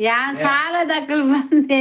ಯಾನ್ ಸಾಲದಕುಲು ಬಂದೆ.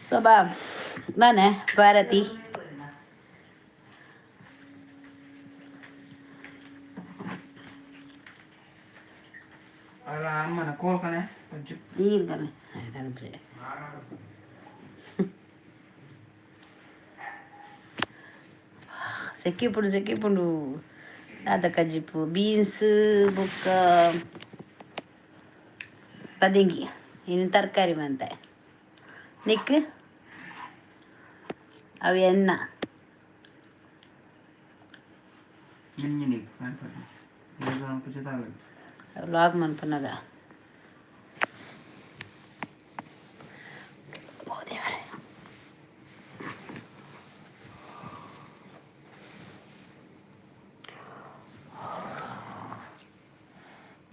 ಸೊಬಾ ನಾನೇ ಭಾರತಿ. ಅಲ್ಲ ಅಮ್ಮನ ಕೋಲ್ಕನೆ ಪಜ್ಜು. ನೀರು ಕಣೆ. ಸೆಕ್ಕಿಪುಂಡು ಸೆಕ್ಕಿಪುಂಡು ದಾದ ಕಜ್ಜಿಪು ಬೀನ್ಸ್ ಬೊಕ್ಕ ಪದಿಂಗಿ ಇನ್ನು ತರಕಾರಿ ಮಂತೆ ನಿಕ್ ಅವು ಎನ್ನ. ಮಿಂಜಿನಿ ಮನ್ಪುಜಿ. ವ್ಲಾಗ್ ಮನ್ಪುನಗ ಓ ದೇವರೇ.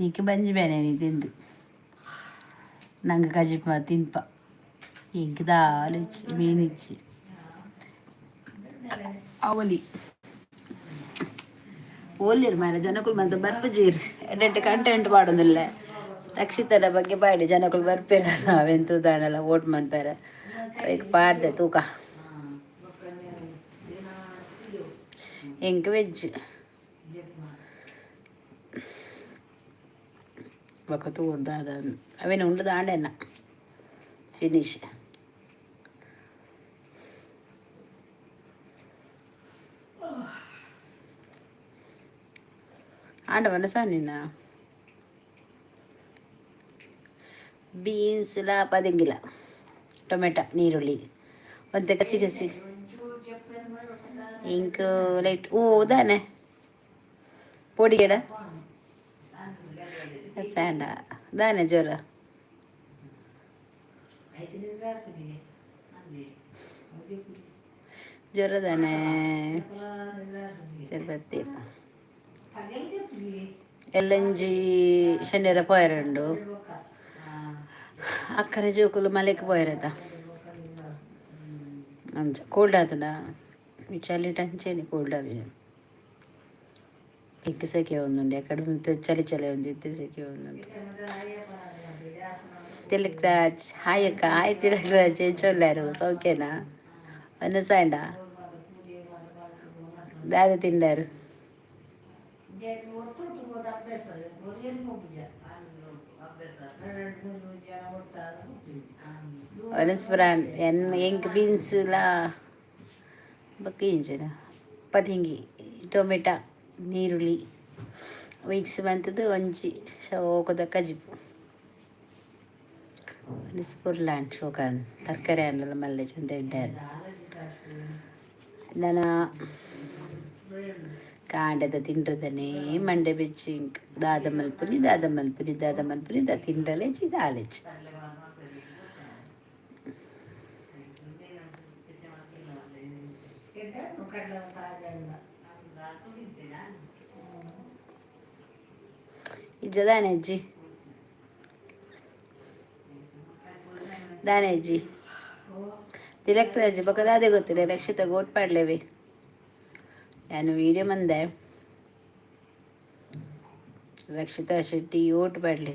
ನಿಕ್ ಬಂಜಿ ಬೇನೆ ನೀ ತಿಂದು ನಂಗೆ ಕಜಿಪ ತಿನ್ಪ. ಎಂಕ್ ದಾಲ ಇಜ್ಜಿ, ಮೀನ್ ಇಜ್ಜಿ. ಅವಲಿ ಓಲ್ಲೇರು ಮಾರೆ ಜನಕುಲು ಮಂತ ಬರ್ಪುಜೀರ್. ಎಡ್ಡೆ ಕಂಟೆಂಟ್ ಪಾಡೊಂದುಲ್ಲೆ. ರಕ್ಷಿತನ ಬಗ್ಗೆ ಪಾಡಿ ಜನಕುಲು ಬರ್ಪೇರ. ಅವೆನ್ ತೂದಾಂಡಲ ವೋಟ್ ಮನ್ಪೆರೆ ಅವೆಕ್ ಪಾಡ್ದೆ ತೂಕ. ಎಂಕ್ ವೆಜ್ ಬೊಕ ತೂವೊಡು ದಾದ. ಅವೆನ್ ಉಂಡು ದಾಂಡೆನ ಫಿನಿಶ್. ಆಂಡ ವನಸ ನಿನ್ನ ಬೀನ್ಸ್ಲ ಪದೆಂಗಿಲ ಟೊಮೆಟೊ ನೀರುಳ್ಳಿ ಒಂತೆ ಕಸಿ ಕಸಿ ಇಂಕ್ ಲೈಟ್. ಓ ದಾನೆ ಪೊಡಿಗೆಡ ಸ್ಯಾಂಡ ದಾನೆ ಜ್ವರ ಜ್ವರ ದಾನೆ ಚರ್ಬತ್ತಿ ಎಲ್ಲಂಜಿ ಶನಿವಾರ ಪೋಯರುಂಡು. ಅಕ್ಕನ ಜೋಕುಲು ಮಲೆಕ್ ಪೋಯರದ ಅಂಚ ಕೋಲ್ಡ್ ಆತುಂಡ. ಈ ಚಳಿಟ್ ಅಂಚೆನೆ ಕೋಲ್ಡ್ ಆಪಿನ. ಎಂಕ್ ಸೆಕೆ ಆವೊಂದುಂಡು. ಎಕಡೆ ಚಳಿ ಚಳಿ ಉಂಡು ಇತ್ತೆ ಸೆಕೆ ಆವೊಂದುಂಡು. ತಿಲಕ್ ರಾಜ್ ಹಾಯ್ ಅಕ್ಕ. ಹಾಯ್ ತಿಲಕ್ ರಾಜ್, ಎಂಚ ಉಲ್ಲಾರು? ಸೌಖ್ಯನಾ? ವನಸಾಂಡ ದಾದ ತಿಂಡಾರು? ವನಸ್ ಬ್ರಾನ್ ಎನ್ ಎಂಕ್ ಬೀನ್ಸ್ಲ ಬೊಕ್ಕ ಇಂಚಿನ ಪದಿಂಗಿ ಟೊಮೆಟೊ ನೀರುಳ್ಳಿ ಮಿಕ್ಸ್ ಮಂತುದು ಒಂಜಿ ಶೋಕುದ ಕಜಿಪು. ವನಸ್ ಪೊರ್ಲಾಂಡ್ ಶೋಕಾಂಡ್. ತರಕಾರಿ ಆಂಡಲ ಮಲ್ಲೆ ಚಂದ ಎಡ್ಡೆ. ನನ ಕಾಂಡೆದ ತಿಂಡ್ರದನೇ ಮಂಡೆ ಬೆಚ್ಚಿ. ದಾದ ಮಲ್ಪುನಿ, ದಾದ ಮಲ್ಪುನಿ, ದಾದ ಮಲ್ಪುನಿ? The ತಿಂಡಲೆಜ್ಜಿ ದಾಲೆಜ್ಜಿ. ಇಜ್ಜ ದಾನೆ ಅಜ್ಜಿ, ದಾನೆ ಅಜ್ಜಿ? ತಿಲಕ್ ರಾಜ್ ಬೊಕ ದಾದೆ ಗೊತ್ತಿಲ್ಲ. ರಕ್ಷಿತ ಗೋಟ್ ಪಾಡ್ಲೆವೆ. ಯಾನ್ ವೀಡಿಯೋ ಮಂದೆ. ರಕ್ಷಿತಾ ಶೆಟ್ಟಿ ಓಟ್ ಪಾಡ್ಲೆ.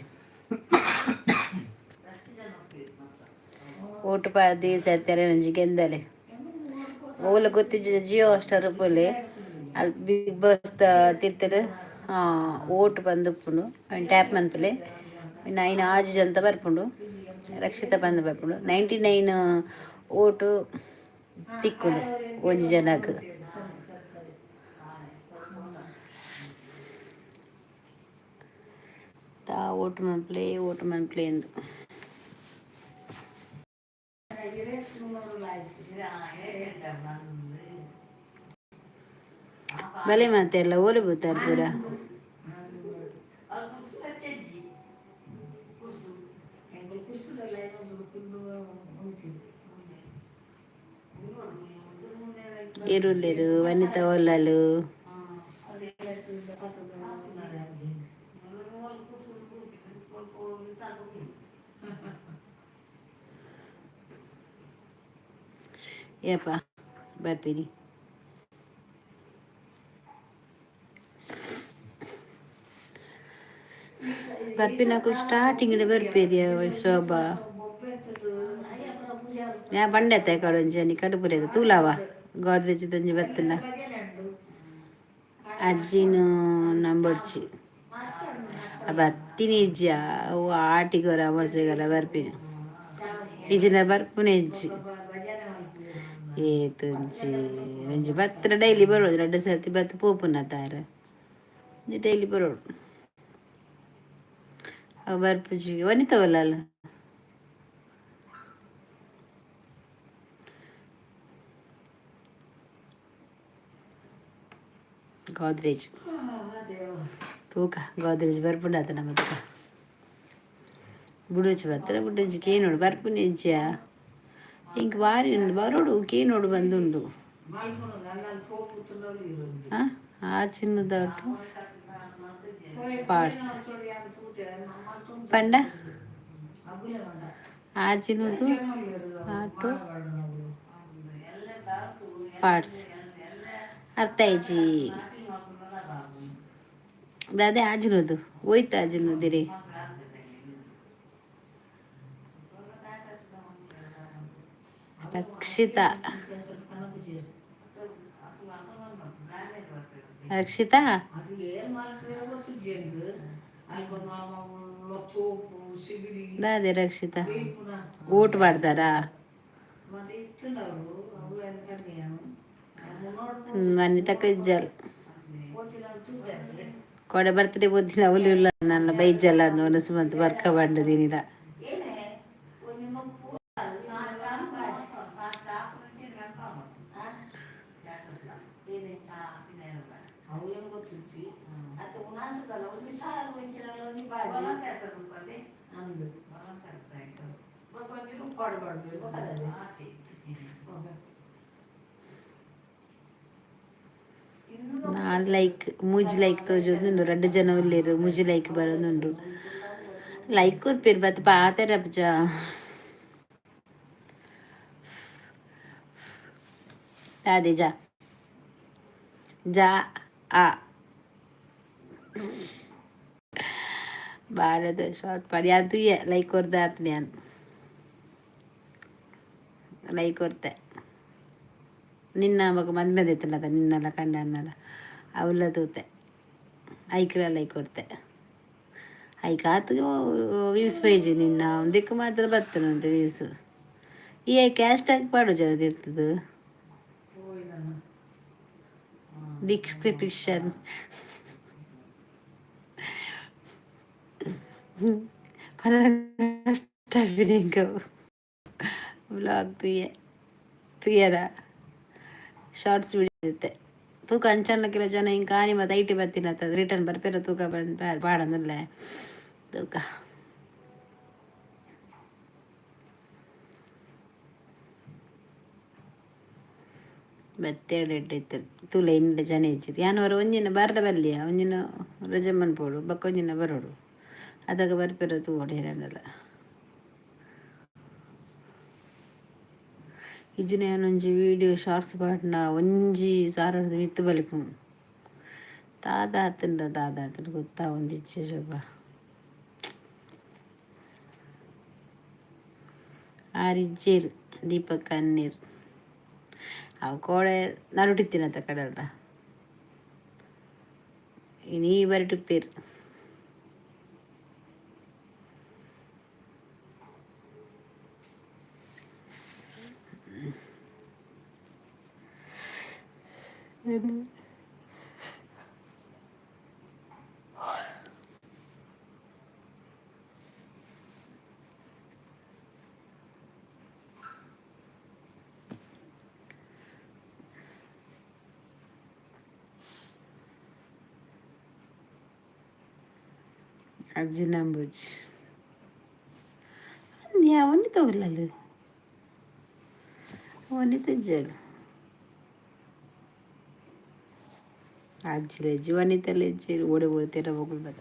ಓಟು ಪಾಡ್ದು ಈ ಸರ್ತಿ ಒಂಜಿ ಗೆಂದಲೆ. ಓಲ ಗೊತ್ತಿಜ್ಜಿ ಜಿಯೋ ಹಾಟ್ಸ್ಟಾರ್ ಪೋಲೆ ಅಲ್ ಬಿಗ್ ಬಾಸ್ ದ ತಿರ್ತುಡು ಓಟ್ ಪಂದ್ ಉಪ್ಪುಂಡು ಐನ್ ಟ್ಯಾಪ್ ಮನ್ಪುಲೆ. ಐನ್ ಆಜಿ ಜನ ಬರ್ಪುಂಡು, ರಕ್ಷಿತ ಪಂದ್ ಬರ್ಪುಂಡು. 99 ಓಟು ತಿಕ್ಕುಂಡು ಒಂಜಿ ಜನಕ್. ತಾ ಓಟು ಮನ್ಪುಲೆ, ಓಟು ಮನ್ಪುಲೆ ಇಂದ್. ಬಲೆ ಮಾತೆರ್ಲ ಓಲು ಪೋತಾರ್ ಪೂರ. ಏರುಲ್ಲೆರ್ ವನಿತಾ ಓಲಾಲ್. ಏಪ ಬರ್ಪಿನಿ. ಬರ್ಪಿನಕುಲು ಸ್ಟಾರ್ಟಿಂಗ್ ಬರ್ಪೆರ್ ಶೋಭಾ. ಯಾ ಬಂಡೆ ಕಡೊಂಜಿ ಅನಿ ಕಡುಪುರೇದ ತೂಲಾವ ಗೋದ್ರೇಜ್ ದೊಂಜಿ ಬತ್ತುಂಡ ಅಜ್ಜಿನ ನಂಬೊಡ್ಚಿ ಬತ್ತಿನ ಇಜ್ಜ ಅವು ಆಟಿಗೊರ ಅಮಾಸೆಗಲ ಬರ್ಪಿನ ಇಜ್ಜಿಂಡ ಬರ್ಪುನೆ ಇಜ್ಜಿ. ಏತೊಂಜಿ ಒಂಜಿ ಬತ್ತಿನ ಡೈಲಿ ಬರೋದು, ರಡ್ಡ್ ಸರ್ತಿ ಬತ್ತ್ ಪೋಪುನ ತಾರ ಒಂಜಿ ಡೈಲಿ ಬರೋಡು. ಅವು ಬರ್ಪುಜಿ. ವನಿತ ಉಲ್ಲಲ್. ಗೋದ್ರೇಜ್ ತೂಕ, ಗೋದ್ರೇಜ್ ಬರ್ಪುಂಡಾತ ನಮಕ್ಕ. ಬುಡೊಚಿ ಬತ್ತರ ಬುಡೊಚಿ ಕೇನೋಡು ಬರ್ಪುನೆ ಇಜ್ಜ. ಇಂಕ್ ಬಾರಿ ಉಂಡು, ಬರೋಡು ಕೇನೋಡು ಬಂದುಂಡು. ಆ ಚಿನ್ನದ ಪಾರ್ಟ್ಸ್ ಪಂಡ ಆಚಿನದು ಆಟೋ ಪಾರ್ಟ್ಸ್ ಅರ್ಥ ಆಯ್ಜಿ. ದಾದೆ ಆಜಿನದು ಹೋಯ್ತು ಆಜಿನದಿರಿ. ರಕ್ಷಿತಾ, ರಕ್ಷಿತಾ, ದಾದೆ ರಕ್ಷಿತಾ ಓಟ್ ಪಾಡ್ದಾರಾ? ವನಿತಕ್ಕ ಇಜ್ಜಲ್. ಕೋಡೆ ಬರ್ತ್ಡೇ ಪೋತಿನ ಅವ್ಲು ಇಲ್ಲ ನನ್ನ ಬೈಜಲ್ಲ ಅಂದ್ ಒನಸ್ ಮಂತ್ ಬರ್ಕ ಬಂಡ ದಿನಿದ. ನಾಲ್ ಲೈಕ್, ಮೂಜಿ ಲೈಕ್ ತೋಜೊಂದುಂಡು. ರಡ್ಡ್ ಜನ ಉಲ್ಲೆರ್, ಮೂಜಿ ಲೈಕ್ ಬರೊಂದುಂಡು. ಲೈಕ್ ಕೊರ್ಪೆರ್ ಬತ್ತ್ ಪಾತೆರಪುಜ. ದಾದೆ ಜಾ ಜಾ ಆ ಬಾರದ ಶಾರ್ಟ್ ಪಾಡಿ. ಯಾನ್ ತೂಯೆ, ಲೈಕ್ ಕೊರ್ದು ಆತ್ಂಡ್. ಯಾನ್ ಲೈಕ್ ಕೊರ್ತೆ. ನಿನ್ನ ಬೊಕ ಮದ್ಮೆ ಇತ್ತಲ್ಲ, ನಿನ್ನಲ ಕಂಡನ್ನಲ ಅವುಲ ತೂತೆ, ಐಕ್ಲ ಲೈಕ್ ಕೊರ್ತೆ. ಐಕ್ ಆತ್ ವ್ಯೂಸ್ ಪೇಜ್ ನಿನ್ನ ಒಂದಕ್ಕೆ ಮಾತ್ರ ಬತ್ತುಂಡು ವ್ಯೂಸ್. ಈ ಐಕ್ ಹ್ಯಾಶ್ ಟ್ಯಾಗ್ ಪಾಡುಜ ಇರ್ತದೆ ಡಿಸ್ಕ್ರಿಪ್ಷನ್. ಕಷ್ಟ ಎಂಕ್ ವ್ಲಾಗ್ ತೂಯೆ ತೂಯರ ಶಾರ್ಟ್ಸ್ ವಿಡಿಯೋ ಇತ್ತೆ ತೂಕ. ಅಂಚನ್ನ ಕೆಲವು ಜನ ಇಂಕ ಆನಿ ಮತ್ತ ಐಟಿ ಬತ್ತಿನತ್ತ ರಿಟರ್ನ್ ಬರ್ಪೇರ ತೂಕ. ಬಂದ್ ಪಾಡೊಂದುಲ್ಲೆ ತೂಕ. ಬತ್ತೇಳು ಎಡ್ಡೆ ತೂಲೆ, ಇಂದ ಜನ ಇಜ್ಜಿರ್. ಯಾನ್ ಒರ ಒಂಜಿನ ಬರ್ಡ ಬಲ್ಲಿಯ, ಒಂಜಿನ ರಜೆ ಮನ್ಪೊಡು, ಬೊಕ್ಕ ಒಂಜಿನ ಬರೋಡು. ಅದಗ ಬರ್ಪೆರ ತೂವೊಡು ಏರಾಂಡಲ. ಇಜ್ಜಿನ ಯಾನೊಂಜಿ ವೀಡಿಯೋ ಶಾರ್ಟ್ಸ್ ಪಾಡ್ಂಡ ಒಂಜಿ ಸಾರರ್ದ್ ಮಿತ್ತ್ ಬಲಿಪುಂಡು. ದಾದ ಆತುಂಡ, ದಾದ ಆತುಂಡ ಗೊತ್ತಾವೊಂದಿಜ್ಜಿ ಶೋಭಾ. ಆರ್ ಇಜ್ಜೆರ್, ದೀಪಕ್ ಅನ್ನೆರ್. ಅವು ಕೋಡೆ ನಡುಟಿತ್ತಿನತ್ತ ಕಡಲ್ದ ಇನಿ ಬರಟುಪ್ಪೇರು. ಅಜ್ಜಿನಂಬುಜ್ ವನಿತ ಉಲ್ಲಲ್, ವನಿತ ಜಲ್ ಅಜ್ಜಿಲೆಜ್ಜಿ ವನಿತಲೆಜ್ಜಿ ಓಡೆ ಓದ್ತೀರ ಹೋಗಲ್ ಬದ.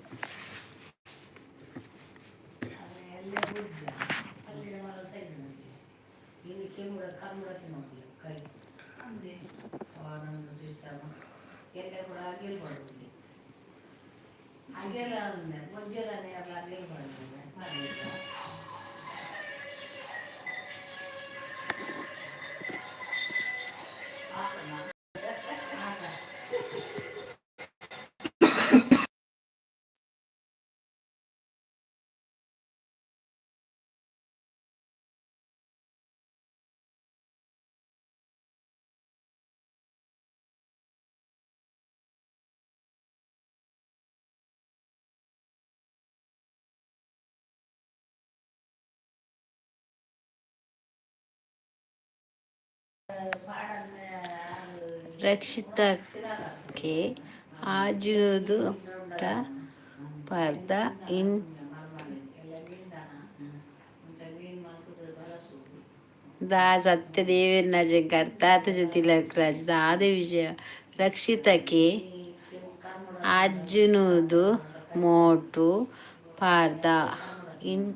ರಕ್ಷಿತಕ್ಕೆ ಆಜಿನೂದು ಓಟು ಪಾರ್ದ ಇನ್. ದಾ ಸತ್ಯ ದೇವೆರ್ನ ಕರ್ತಾತ ತಿಲಕ್ ರಾಜ್ ದಾದ ವಿಷಯ? ರಕ್ಷಿತಕ್ಕೆ ಆಜಿನೂದು ಓಟು ಪಾರ್ದ ಇನ್.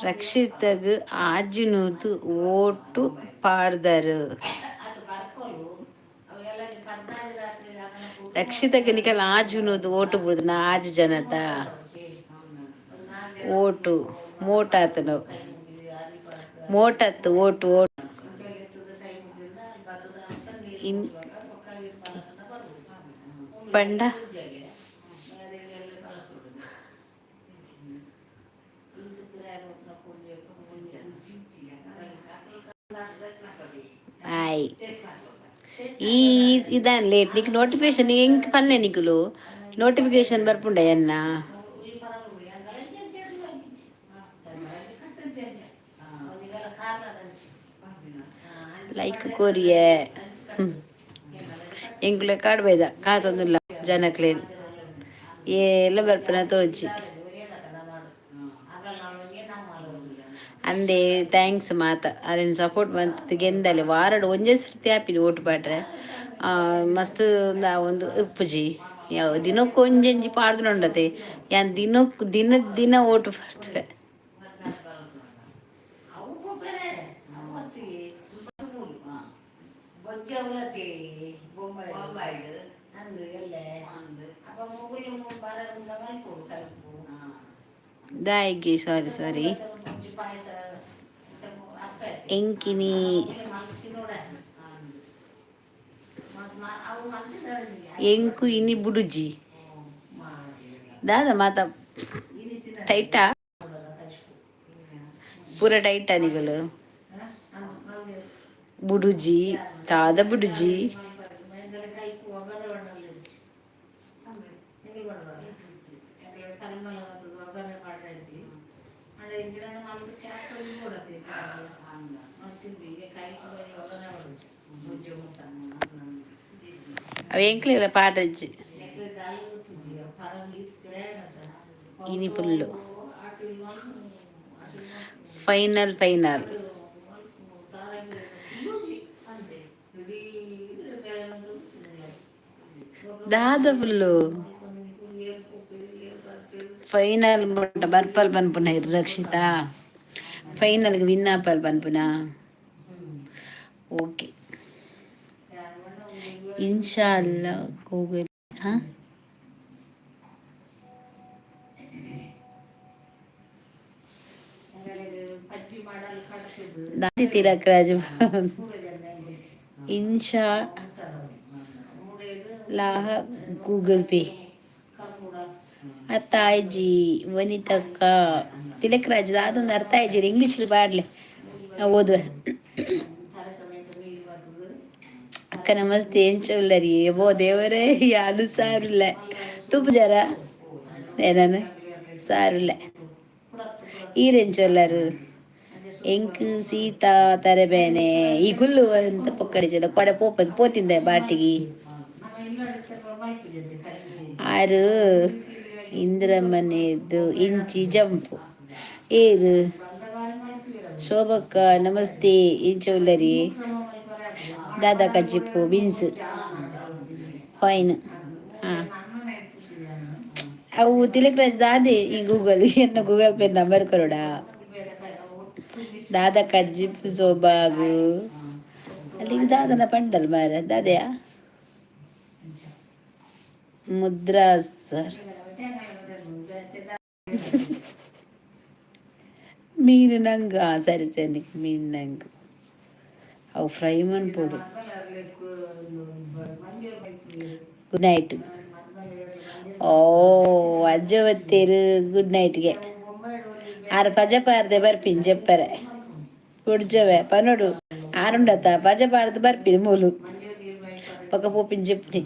ರಕ್ಷಿತಗ್ ಆಜಿನೂದು ಓಟು ಪಾಡ್ದರ್. ರಕ್ಷಿತಗ್ ನಿಕಲ್ ಆಜಿನೂದು ಓಟು ಬುಡ್ದನ ಆಜಿ ಜನತ ಓಟು ಮೋಟ್ ಆತನ ಮೋಟತ್ತು ಓಟು ಓಟು ಇನ್ ಪಂಡ. ಆಯ್ ಈ ಇದಾನ್ ಲೇಟ್ ನಿಕ್ ನೋಟಿಫಿಕೇಶನ್ ಎಂಕ್ ಪನ್ನೆ ನಿಕುಲು ನೋಟಿಫಿಕೇಶನ್ ಬರ್ಪುಂಡ ಎನ್ನ. ಲೈಕ್ ಕೊರಿಯೆ. ಎಂಕುಲೆ ಕಾಡ್ಬೈದ ಕಾತೊಂದುಲ್ಲ ಜನಕ್ಲೇನ್ ಏಲ ಬರ್ಪುನ ತೋಜಿ. ಅಂದೆ thanks ಮಾತ ಅರೆನ ಸಪೋರ್ಟ್ ಮಂತ್ ಗೆಂದಲೆ. ವಾರಡ್ ಒಂಜೇ ಸರ್ತಿ ಆಪಿನಿ ಓಟು ಪಾಡ್ರೆ. ಮಸ್ತ್ ಒಂದು ಉಪ್ಪುಜಿ. ಯಾವ ದಿನಕ್ಕೂ ಒಂಜೊಂಜಿ ಪಾಡ್ದು ಉಂಡತೆ. ಯಾನ್ ದಿನಕ್ಕೆ ದಿನ ದಿನ ಓಟು ಪಾಡ್ತೇವೆ. ದಾಯಿಗೆ ಸಾರಿ ಸಾರಿ ಎಂಕಿನಿ. ಎಂಕು ಇನಿ ಬುಡುಜಿ ದಾದ ಮಾತ ಟೈಟಾ ಪೂರ ಟೈಟಾ ನಿಗಲು ಬುಡುಜಿ ದಾದ ಬುಡುಜಿ. ಅವು ಎಂಕ್ಲೆಲ ಪಾಡಜ್ಜಿ ಇನಿ ಫುಲ್ಲು ಫೈನಲ್ ಫೈನಲ್. ದಾದ ಫುಲ್ಲು ಫೈನಲ್ ಮುಟ್ಟ ಬರ್ಪಲ್ ಪನ್ಪುನ ರಕ್ಷಿತಾ. ಫೈನಲ್ಗೆ ವಿನ್ ಆಪಲ್ ಪನ್ಪುನ. ಓಕೆ, ಇನ್ಶಾಲ್ಲ ಗೂಗಲ್. ಹಾಂ, ತಿಲಕ್ ರಾಜ್. ಇನ್ಶಾ ಲಾಹ ಗೂಗಲ್ ಪೇ. ಅರ್ಥ ಆಯ್ಜಿ ವನಿತಕ್ಕ. ತಿಲಕ್ ರಾಜ್ ಅದೊಂದು ಅರ್ಥ ಆಯ್ಜಿ. ಇಂಗ್ಲೀಷ್ ಬಾಡ್ಲೆ ಓದುವ. ಅಕ್ಕ ನಮಸ್ತೆ, ಎಂಚ ಉಲ್ಲರಿ? ಓ ದೇವರೇ, ಯಾನು ಸಾರುಲ್ಲ ತುಪ್ಪು ಜರ ಏನಾನು ಸಾರುಲ್ಲ. ಈರೆಂಚೊಲ್ಲರು? ಎಂಕ್ ಸೀತಾ ತರಬೇನೆ. ಈ ಕುಲ್ಲು ಅಂತ ಪೊಕ್ಕಡಿ ಜನ ಕೊಡೆ ಪೋಪದ್ ಪೋತಿಂದೆ ಬಾಟಿಗೆ. ಆರು ಇಂದ್ರಮ್ಮನೆದ್ದು ಇಂಚಿ ಜಂಪು ಏರು. ಶೋಭಕ್ಕ ನಮಸ್ತೆ, ಇಂಚ ಉಲ್ಲರಿ? ದಾದಾ ಕಜ್ಜಿಪ್ಪು ಬೀನ್ಸ್ ಫೈನ್. ಹಾಂ, ಅವು ತಿಲಕ್ ರಾಜ್ ದಾದೆ ಈ ಗೂಗಲ್ ಎನ್ನ ಗೂಗಲ್ ಪೇ ನಂಬರ್ ಕೊರೊಡಾ? ದಾದಾ ಕಜ್ಜಿಪ್ಪು ಸೋಬಾಗು ಅಲ್ಲಿಗೆ ದಾದನ ಪಂಡಲ್ ಮಾರ ದಾದೆಯಾ ಮುದ್ರಾ ಸರ್. ಮೀನು ನಂಗೆ ಸರಿ ಸರಿ, ಮೀನು ನಂಗೆ ಅವು ಫ್ರೈ ಮನ್ಪೊಡು. Good night. ಓ ಅಜ್ಜ ಬತ್ತೇರು ಗುಡ್ ನೈಟ್ಗೆ. ಆರು ಪಜ ಪಾರ್ದೆ ಬರ್ಪಿನ್ ಜೆಪ್ಪರೆ ಕುಡ್ಜವೆ ಪನೊಡು ಆರುಂಡತ ಪಜ ಪಾರ್ದು ಬರ್ಪಿನಿ ಮೂಲು ಪಕ್ಕ ಪೋಪಿನ್ ಜೆಪ್ಪನಿ.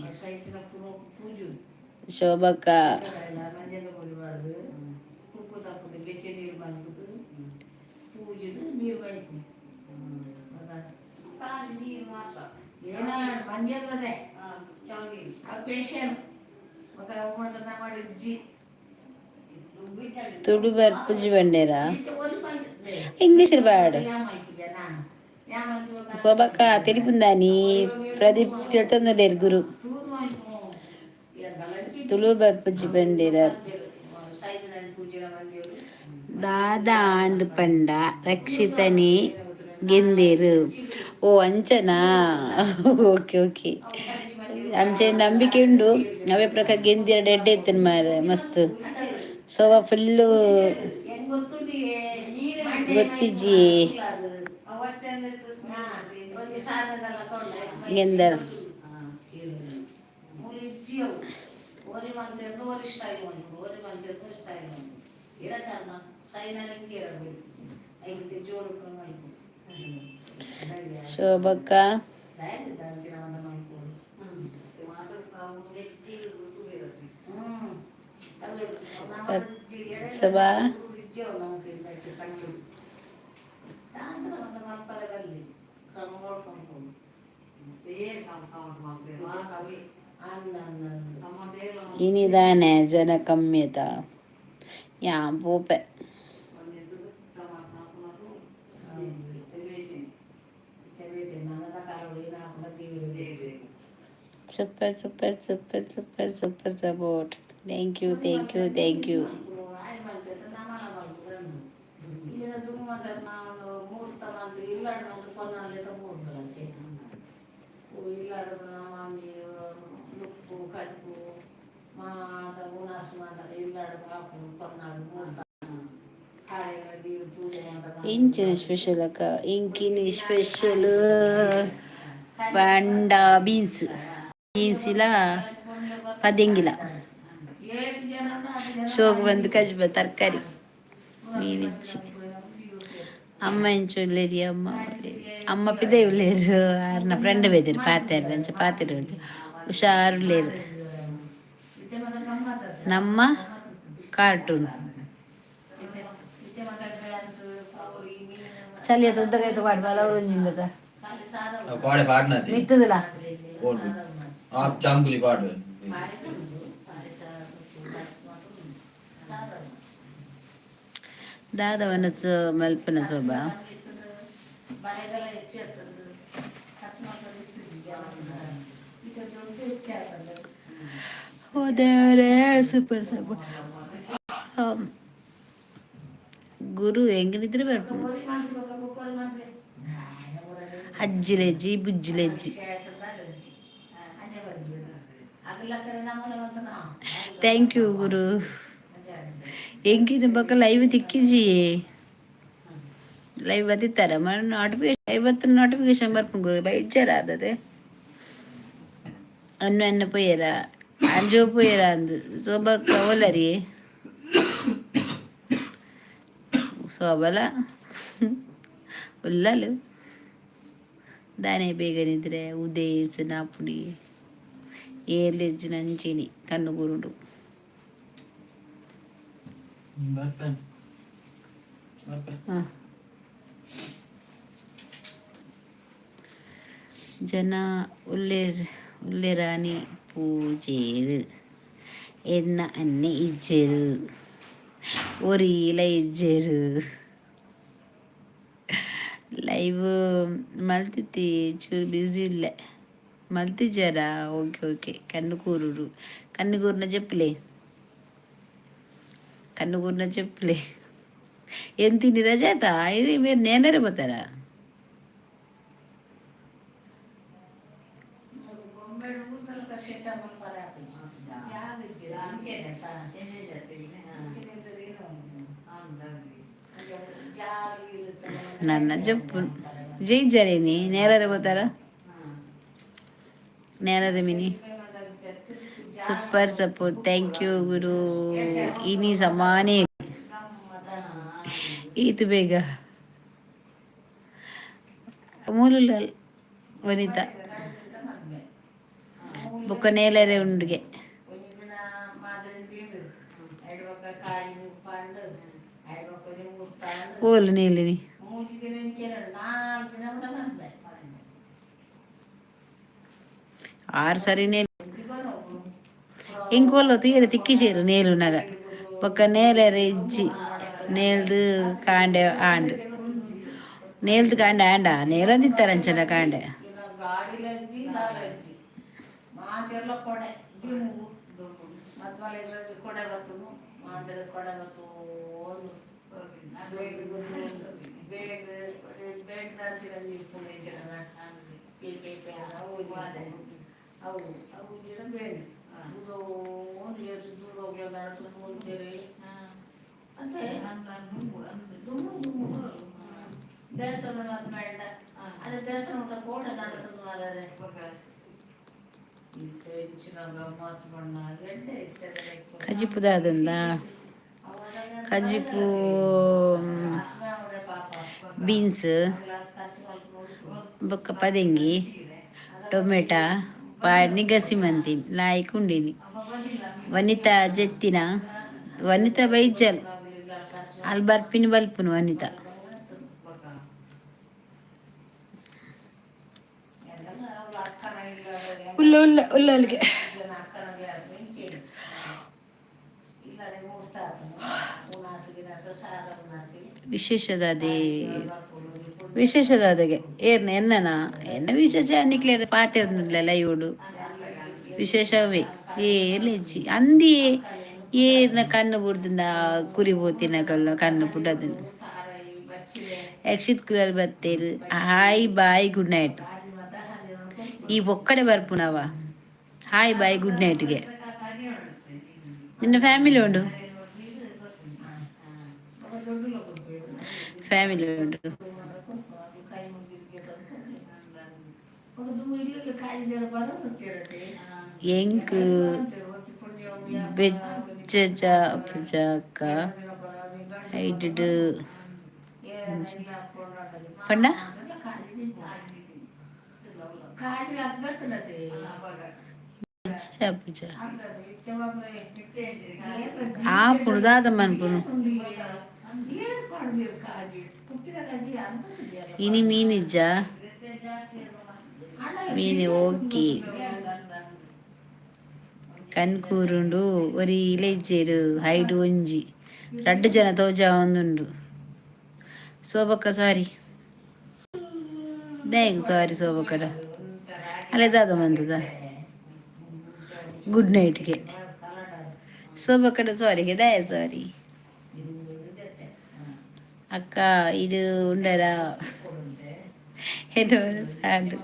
ಶೋಭಕ್ಕ. ತುಳು ಬರ್ಪುಜಿ ಬಂಡೇರಾ? ಇಂಗ್ಲೀಷ್ ಬಾಡ್. ಶೋಭಕ್ಕ ತೆಲಿಪುಂದಾನಿ ಪ್ರದೀಪ್ ತಿಳ್ತಂದುಲ್ಲೇರು ಗುರು. ತುಳು ಬರ್ಪುಜಿ ಬಂಡೇರ. ದಾದ ಆಂಡ್ ಪಂಡ ರಕ್ಷಿತನಿ ಗೆಂದೇರು. ಓ ಅಂಚನಾ? ಓಕೆ ಓಕೆ, ಅಂಚೆ ನಂಬಿಕೆ ಉಂಡು. ಅವೇ ಪ್ರಕಾರ ಗೆಂದಿರ ಎಡ್ಡೆ ಇತ್ತನ್ ಮಾರೆ ಮಸ್ತ್. ಶೋಭಾ ಫುಲ್ಲು ಗೊತ್ತಿಜ್ಜಿ ಗೆಂದರ್. ಶೋಭಕ್ಕ. ಸಭಾ. ಇನಿದಾನೆ ಜನ ಕಮ್ಮಿತ ಯಾನ್ ಪೋಪೆ. Super super super super super support. Thank you, thank you, thank you. ಇಂಚಿನ ಸ್ಪೆಷಲ್ ಅಕ್ಕ? ಇಂಕಿನ ಸ್ಪೆಷಲ್ ಪಂಡ ಬೀನ್ಸ್, ಬೀನ್ಸಿಲ ಪದೆಂಗಿಲ. ಶೋಕ್ ಬಂದು ಕಜ್ಬ ತರಕಾರಿ ಮೀನಿಚ್ಚಿ. ಅಮ್ಮ ಎಂಚ ಉಲ್ಲೇರಿ? ಅಮ್ಮ ಅಮ್ಮ ಪಿದೆ ಉಲ್ಲೇರು. ಆರ್ನ ಫ್ರೆಂಡ್ ಬೇದಿರು ಪಾತೆರ್ ಅಂಚ ಪಾತೆರ್ ಹುಷಾರುಲ್ಲೇರು. ನಮ್ಮ ಕಾರ್ಟೂನ್ ಚಲಿ ಉದ್ದಗೈತೆ ಪಾಡ್ ಬಲ ಅವ್ರು. ಪಾಡೆ ಪಾಡ್ನತಿ. ಮಿತ್ತದಲ್ಲ. ಓದು ಆ ಚಂಬುಲಿ ಪಾಡು. ದಾದವನಸ್ ಮಲ್ಪನ ಶೋಭಾ. ಓ ದೇವರೇ, ಸೂಪರ್ ಸೂಪರ್ ಗುರು. ಹೆಂಗನಿದ್ರೆ ಬರ್ಪುಂಡು. ಅಜ್ಜಿಲೆಜ್ಜಿ ಬುಜ್ಜಿಲೆಜ್ಜಿ. Thank you ಗುರು. ಎಂಕಿನ ಬೊಕ ಲೈವ್ ತಿಕ್ಕಿಜಿ. ಲೈವ್ ಬತ್ತಿತ್ತಾರೆ ನೋಟಿಫಿಕೇಶನ್ ಐವತ್ತು ನೋಟಿಫಿಕೇಶನ್ ಬರ್ಪುಂಡು ಬೈಜಾರ ಆದದೆ. ಅನ್ನು ಅನ್ನ ಪೋಯರ, ಅಂಜೋ ಪೋಯರ ಅಂದು. ಸೋಬಕ್ಕ ಓಲರಿ? ಸೋಬಲ ಉಲ್ಲಲು ದಾನೆ? ಬೇಗ ನಿದ್ರೆ ಉದೇಸ ನಾಪುಡಿ ಏರ್ಲೆಜ್ಜಿನ ಅಂಚಿನಿ ಕಣ್ಣು ಗುರುಡು. ಬರ್ಪೆ ಬರ್ಪೆ. ಹಾಂ, ಜನ ಉಲ್ಲೇರ್ ಉಲ್ಲೇರಾನಿ ಪೂಜೇರು ಎನ್ನ ಅನ್ನೆ ಇಜ್ಜೇರು, ಒರಿಲ ಇಜ್ಜೇರು. ಲೈವ್ ಮಲ್ತಿತ್ತಿ, ಚೂರು ಬ್ಯುಸಿ ಇಲ್ಲ. ಮಲ್ತಿಜ್ಜಾರಾ? Okay okay. ಕಣ್ಣು ಕೂರುಡು, ಕಣ್ಣು ಕೂರಿನ చెప్పులే, కన్ను కూరిన చెప్పులే. ఏం తిండిరా చేత? ఇది మీరు నేనరే పోతారా? నన్న చెప్పు. జై నేలరే పోతారా? నేలరే mini. Super support, thank you ಗುರು. ಇನಿ ಸಮಾನೇ ಈತು ಬೇಗ ಮೂಲುಲ್ಲ ವನಿತಾ ಬೊಕ್ಕ ನೇಲರೆ ಉಂಡುಗೆ. ಓಲು ನೇಲಿನಿ? ಆರು ಸರಿ ನೇಲ್ ಇಂಕೋಲು ತೀರ ತಿಕ್ಕಿಸೇರು ನೇಲುನಗ. ಬೊಕ್ಕ ನೇಲೆರೆ ಇಜ್ಜಿ. ನೇಲ್ದು ಕಾಂಡೆ ಆಂಡ್, ನೇಲ್ದು ಕಾಂಡೆ ಆಂಡ ನೇಲಂದಿತ್ತಾರಂಚನ ಕಾಂಡೆ. ಕಜಿಪು ದಾದಂದ? ಕಜಿಪು ಬೀನ್ಸ್ ಬೊಕ್ಕ ಪದೆಂಗಿ ಟೊಮೆಟೊ ಪಾಡ್ನಿ ಗಸಿ ಮಂತೀನಿ ಲಾಯ್ಕ್ ಉಂಡಿನಿ. ವನಿತಾ ಜೆತ್ತಿನ ವನಿತಾ ಬೈಜಲ್ ಅಲ್ಲಿ ಬರ್ಪಿನ ಬಲ್ಪುನು ವನಿತಾ. ಉಲ್ಲ ಉಲ್ಲ ಉಲ್ಲ ಅಲ್ಲಿಗೆ. ವಿಶೇಷದಾದೆ ವಿಶೇಷದಾದಗೆ ಏರ್ನ ಎನ್ನನ ಎನ್ನ ವಿಶೇಷ ನಿಕ್ಲೇಡ ಪಾತೆ ಲೈವುಡು ವಿಶೇಷವೇ ಏರ್ಲೆಜ್ಜಿ ಅಂದಿಯೇ ಏರ್ನ ಕಣ್ಣು ಬುಡ್ದಿಂದ ಕುರಿ ಬೋತಿನ ಕಲ್ಲ ಕಣ್ಣು ಬುಡದನ್. ಯಕ್ಷಿತ್ ಕುಲಲ್ ಬತ್ತೇರು. Hi bye good night. ಈ ಒಕ್ಕಡೆ ಬರ್ಪುನವ ಹಾಯ್ ಬಾಯ್ ಗುಡ್ ನೈಟ್ಗೆ. ನಿನ್ನ ಫ್ಯಾಮಿಲಿ ಉಂಡು, ಫ್ಯಾಮಿಲಿ ಉಂಡು. ಎಂಕ್ ಬೆಚ್ಚ ಪಜಾಕ ಹೈಡ್ ಪಂಡ ಪೂಜ ಆ ಪುಣದಾದ ಮನ್ಪುನು. ಇನಿ ಮೀನಿಜ್ಜ? ಮೀನು ಓಕೆ. ಕಣ್ಕೂರುಂಡು ಒರಿ ಇಲೆಜ್ಜೇರು ಹೈಡ್ ಒಂಜಿ ರಡ್ಡು ಜನ ತೋಜ ಒಂದುಂಡು. ಶೋಭಕ್ಕ ಸಾರಿ ದಾಯೆಗ್ ಸಾರಿ ಶೋಭಕ್ಕಡ? ಅಲ್ಲೇ ದಾದ ಮಂತದ ಗುಡ್ ನೈಟ್ಗೆ? ಶೋಭಕ್ಕಡ ಸಾರಿಗೆ ದಾಯ ಸಾರಿ? ಅಕ್ಕ ಇದು ಉಂಡರ ಎನ್ನು ಸಾಂಡು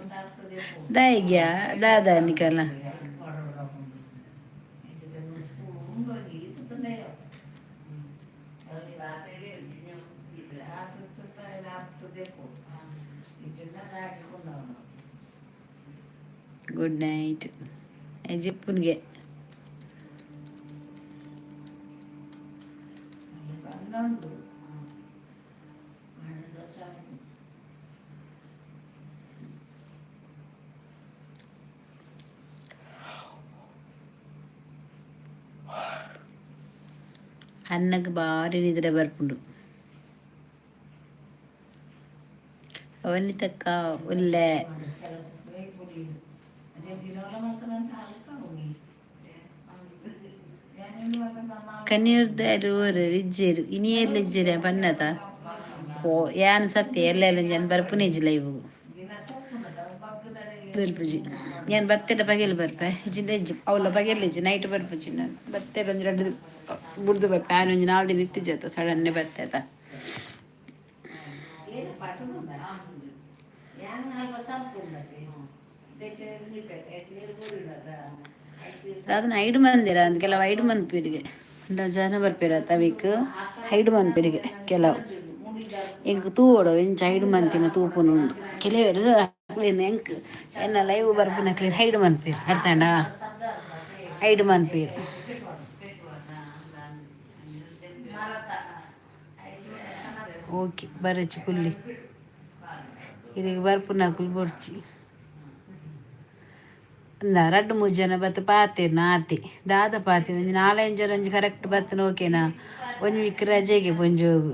ದಾಯಗ್ಯಾ ದಾದ ನಿಕಲ. Good night. ಜಿಪ್ಪುನ್ಗೆ. ಅಣ್ಣಗ್ ಬಾರಿ ನಿದ್ರೆ ಬರ್ಪುಂಡು. ಅವನಿತಕ್ಕ ಉಲ್ಲೆ. ಕನ್ಯೂರ್ದ ಊರು ಇಜ್ಜೇರು, ಇನಿಯೇರ್ಲ ಇಜ್ಜೇರು ಪನ್ನತ. ಓ ಯಾನ್ ಸತ್ಯ ಎಲ್ಲ ಜನ ಬರ್ಪುನೆ ಇಜ್ಜಿ ಲೈವ್ ಬರ್ಪುಜಿ. ಯಾನ್ ಬತ್ತೆದ ಪಗೆಲ್ ಬರ್ಪೆ, ಇಜ್ಜಿಂಡ ಇಜ್ಜಿ. ಅವಲ ಪಗೆಲ್ ಇಜ್ಜಿ, ನೈಟ್ ಬರ್ಪುಜಿ ನಾನು. ಬತ್ತೆಡ್ ಒಂಜಿ ರಡ್ಡ್ ಬುಡ್ದು ಬರ್ಪೆ. ಆನ್ ಒಂಜಿ 4 ದಿನ ಇತ್ತಿಜ್ಜತ್ತ, ಸಡನ್ನೆ ಬತ್ತೆ ಆತ. ಅದನ್ನ ಐಡು ಮಂದಿರ ಅಂದ್ ಕೆಲವು ಐಡು ಮನ್ಪೀರಿಗೆ ಜನ ಬರ್ಪೇರತ್ತ ವೀಕ್ ಹೈಡ್ ಮನ್ಪೀರಿಗೆ ಕೆಲವು. ಎಂಕ್ ತೂವೊಡು ಎಂಚ ಹೈಡ್ ಮಂತಿನ ತೂಪುನು. ಕೆಲವರು ಅಕ್ಲೆನ್ ಎಂಕ್ ಎನ್ನ ಲೈವ್ ಬರ್ಪುನಕ್ಲೆನ್ ಹೈಡ್ ಮನ್ಪೇರು, ಅರ್ಥಾಂಡ? ಹೈಡ್ ಮನ್ಪೇರು. ಓಕೆ, ಬರಚಿ ಕುಲ್ಲಿ. ಇರೆಗ್ ಬರ್ಪುನಕುಲು ಬೊಡ್ಚಿ. ಅಂದ ರಡ್ಡ್ ಮೂಜಿ ಜನ ಬತ್ತು ಪಾತೆರ್ನ ಆತೆ, ದಾದ ಪಾತೆ. ಒಂಜಿ ನಾಲೈದು ಜನ ಒಂಜಿ ಕರೆಕ್ಟ್ ಬತ್ತನ ಓಕೆನಾ. ಒಂಜಿ ವೀಕ್ ರಜೆಗೆ ಪೊಂಜೋಗು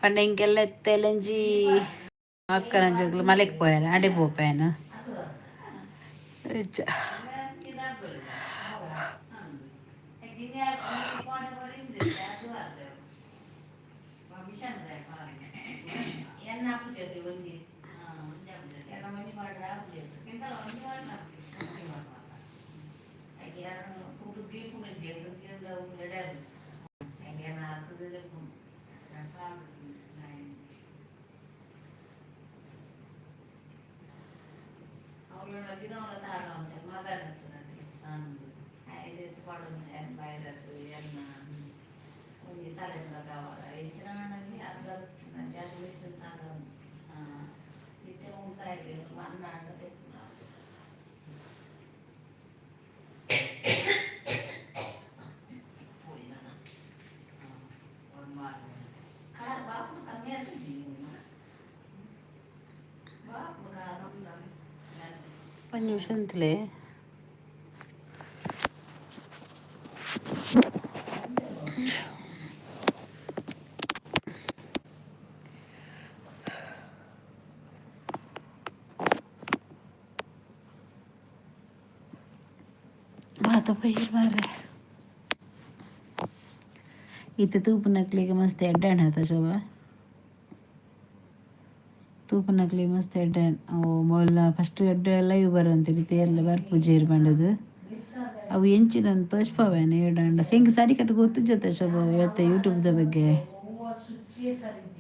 ಪಂಡ ಇಂಕೆಲ್ಲ ಎತ್ತೆಲಂಜಿ ಅಕ್ಕನ ಜೋಕುಲು ಮಲೆಕ್ ಪೋಯೆರ್, ಅಡೆ ಪೋಪೇನ ಅಂಚ. ಒಂಜಿ ನಿಮಿಷ ಉಂತುಲೆ. ಮಾತ ಪೈರ್ ಮಾರ್ರೆ. ಇತ್ತೆ ತೂಪುನಕ್ಲೆಗ್ ಮಸ್ತ್ ಎಡ್ಡೆ ಆಂಡ್ ಶೋಭಾ. ತೂಪುನಕ್ಲೆಗ್ ಮಸ್ತ್ ಎಡ್ಡೆ. ಅವು ಮೊಲ್ಲ ಫಸ್ಟ್ ಎಡ್ಡೆ ಲೈವ್ ಬರಂತಿತ್ತು, ಇತ್ತೆ ಏರ್ಲ ಬರ್ಪುಜೆರ್ ಪಂಡುದು. ಅವು ಎಂಚಿನ ತೋಜ್ಪಾವೇನೆ ಏಡಾಂಡ ಎಂಕ್ ಸರಿಕಟ್ಟ್ ಗೊತ್ತುಜ್ಜತೆ ಶೋಭಾ ಇತ್ತೆ ಯೂಟ್ಯೂಬ್ದ ಬಗ್ಗೆ.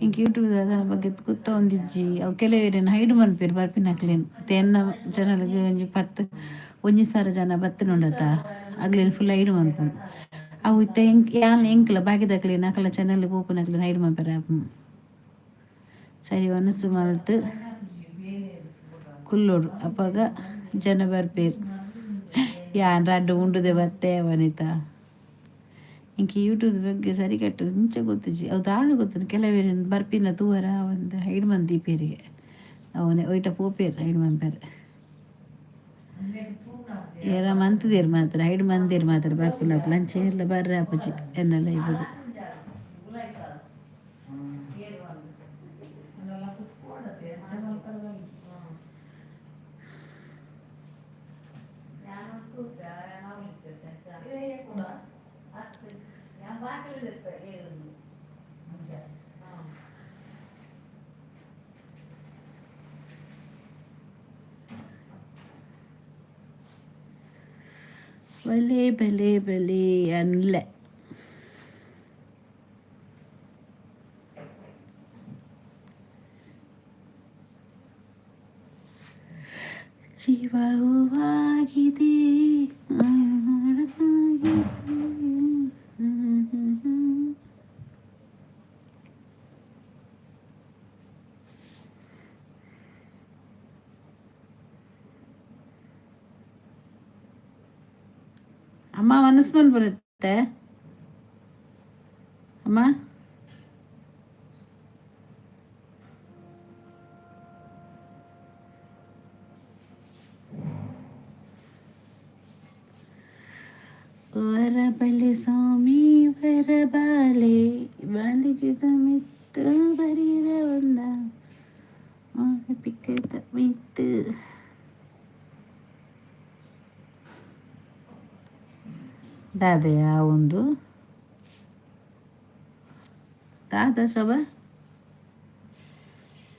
ಎಂಕ್ ಯೂಟ್ಯೂಬ್ ದ ಬಗ್ಗೆ ಗೊತ್ತೊಂದಿಜ್ಜಿ. ಅವು ಕೆಲವೆರೆನ್ ಹೈಡ್ ಮನ್ಪೆರ್ ಬರ್ಪಿನಕ್ಲೆನ್. ಇತ್ತೆ ಎನ್ನ ಚಾನಲ್ಗ್ ಒಂಜಿ 10 1000 ಜನ ಬತ್ತಿನುಂಡತ, ಅಗ್ಲೆನ್ ಫುಲ್ ಹೈಡ್ ಮನ್ಪುನು. ಅವು ಇತ್ತೆ ಎಂಕ್ ಯಾನ್ ಎಂಕ್ಲ ಬಾಕಿದಕ್ಲೆನ್ ಅಕಲ್ನ ಚಾನಲ್ ಪೋಪುನಕ್ಲೆನ್ ಹೈಡ್ ಮನ್ಪೆರೆ ಆಪುಂಡು. ಸರಿ ಮನಸ್ಸು ಮಲ್ತ್ ಕುಲ್ಲೊಡು, ಅಪಗ ಜನ ಬರ್ಪೇರು. ಯಾನ್ ರಡ್ಡ್ ಉಂಡುದೆ ಬತ್ತೆ ವನಿತಾ. ಎಂಕ್ ಯೂಟ್ಯೂಬ್ ಬಗ್ಗೆ ಸರಿಕಟ್ಟ್ ಇಂಚ ಗೊತ್ತುಜ್ಜಿ. ಅವು ದಾದ ಗೊತ್ತುಂಡು, ಕೆಲವೆರ್ ಬರ್ಪಿನ ತೂವರ ಒಂದು ಹೈಡ್ ಮಂತ್ ದೀಪೆರಿಗೆ. ಅವನೆ ಒಯ್ಟ ಪೋಪೇರು ಹೈಡ್ ಮನ್ಪೆರೆ. ಏರ ಮಂತುದೆರ್ ಮಾತ್ರ, ಹೈಡ್ ಮಂದೆರ್ ಮಾತ್ರ ಬರ್ಪಿನಕುಲು. ಅಂಚ ಏರ್ಲ ಬರ್ರೆ ಆಪುಜಿ ಎನ್ನ ಲೈವ್ಗ್. ಬಲೆ ಬಲೆ ಬಲೆ ಅನ್ಲೆ. ಜೀವ ಹೂವಾಗಿದೆ. ಅಮ್ಮ ಮನಸ್ಸು ಮನ್ಪುನತ್ತೆ ಅಮ್ಮ. ವರಬಲೆ ಸ್ವಾಮಿ ವರಬಾಲೆ ಬಾಲಿಗಿದ ಮಿತ್ತು ಬರಿದ ಒಂದ ಪಿಕ್ಕದ ಮಿತ್ತು. ದಾದೆಯ ಒಂದು ದಾದಾ ಶೋಭಾ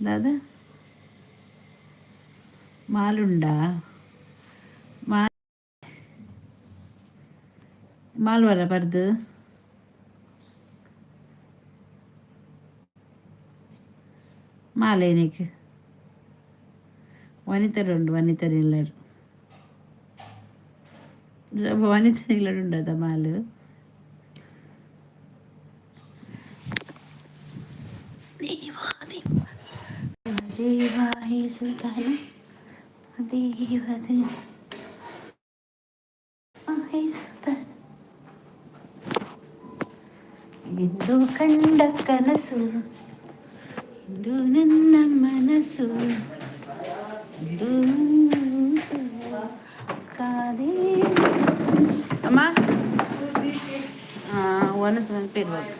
ದಾದಾ ಮಾಲುಂಡಾ? ಮಾ ಮಾಲ್ವರ ಬರ್ದು ಮಾಲೇನಿಕ್ ವನಿತರುಂಡು, ವನಿತರು ಇಲ್ಲಡು. ವನಿತ ಇಲ್ಲಡುಂಡದ ಮಾಲು. ಜೀವಾಹಿಸುತ್ತಾನೆ ದೇವತೆ ಸುಲ್ತಾನ. ಎಂದು ಕಂಡ ಕನಸು ಇಂದು ನನ್ನ ಮನಸ್ಸು ಇಂದು ಕಾದೇ. ಅಮ್ಮ, ಒನಸ್ ಮನ್ಪಿರ್ಬೇಕು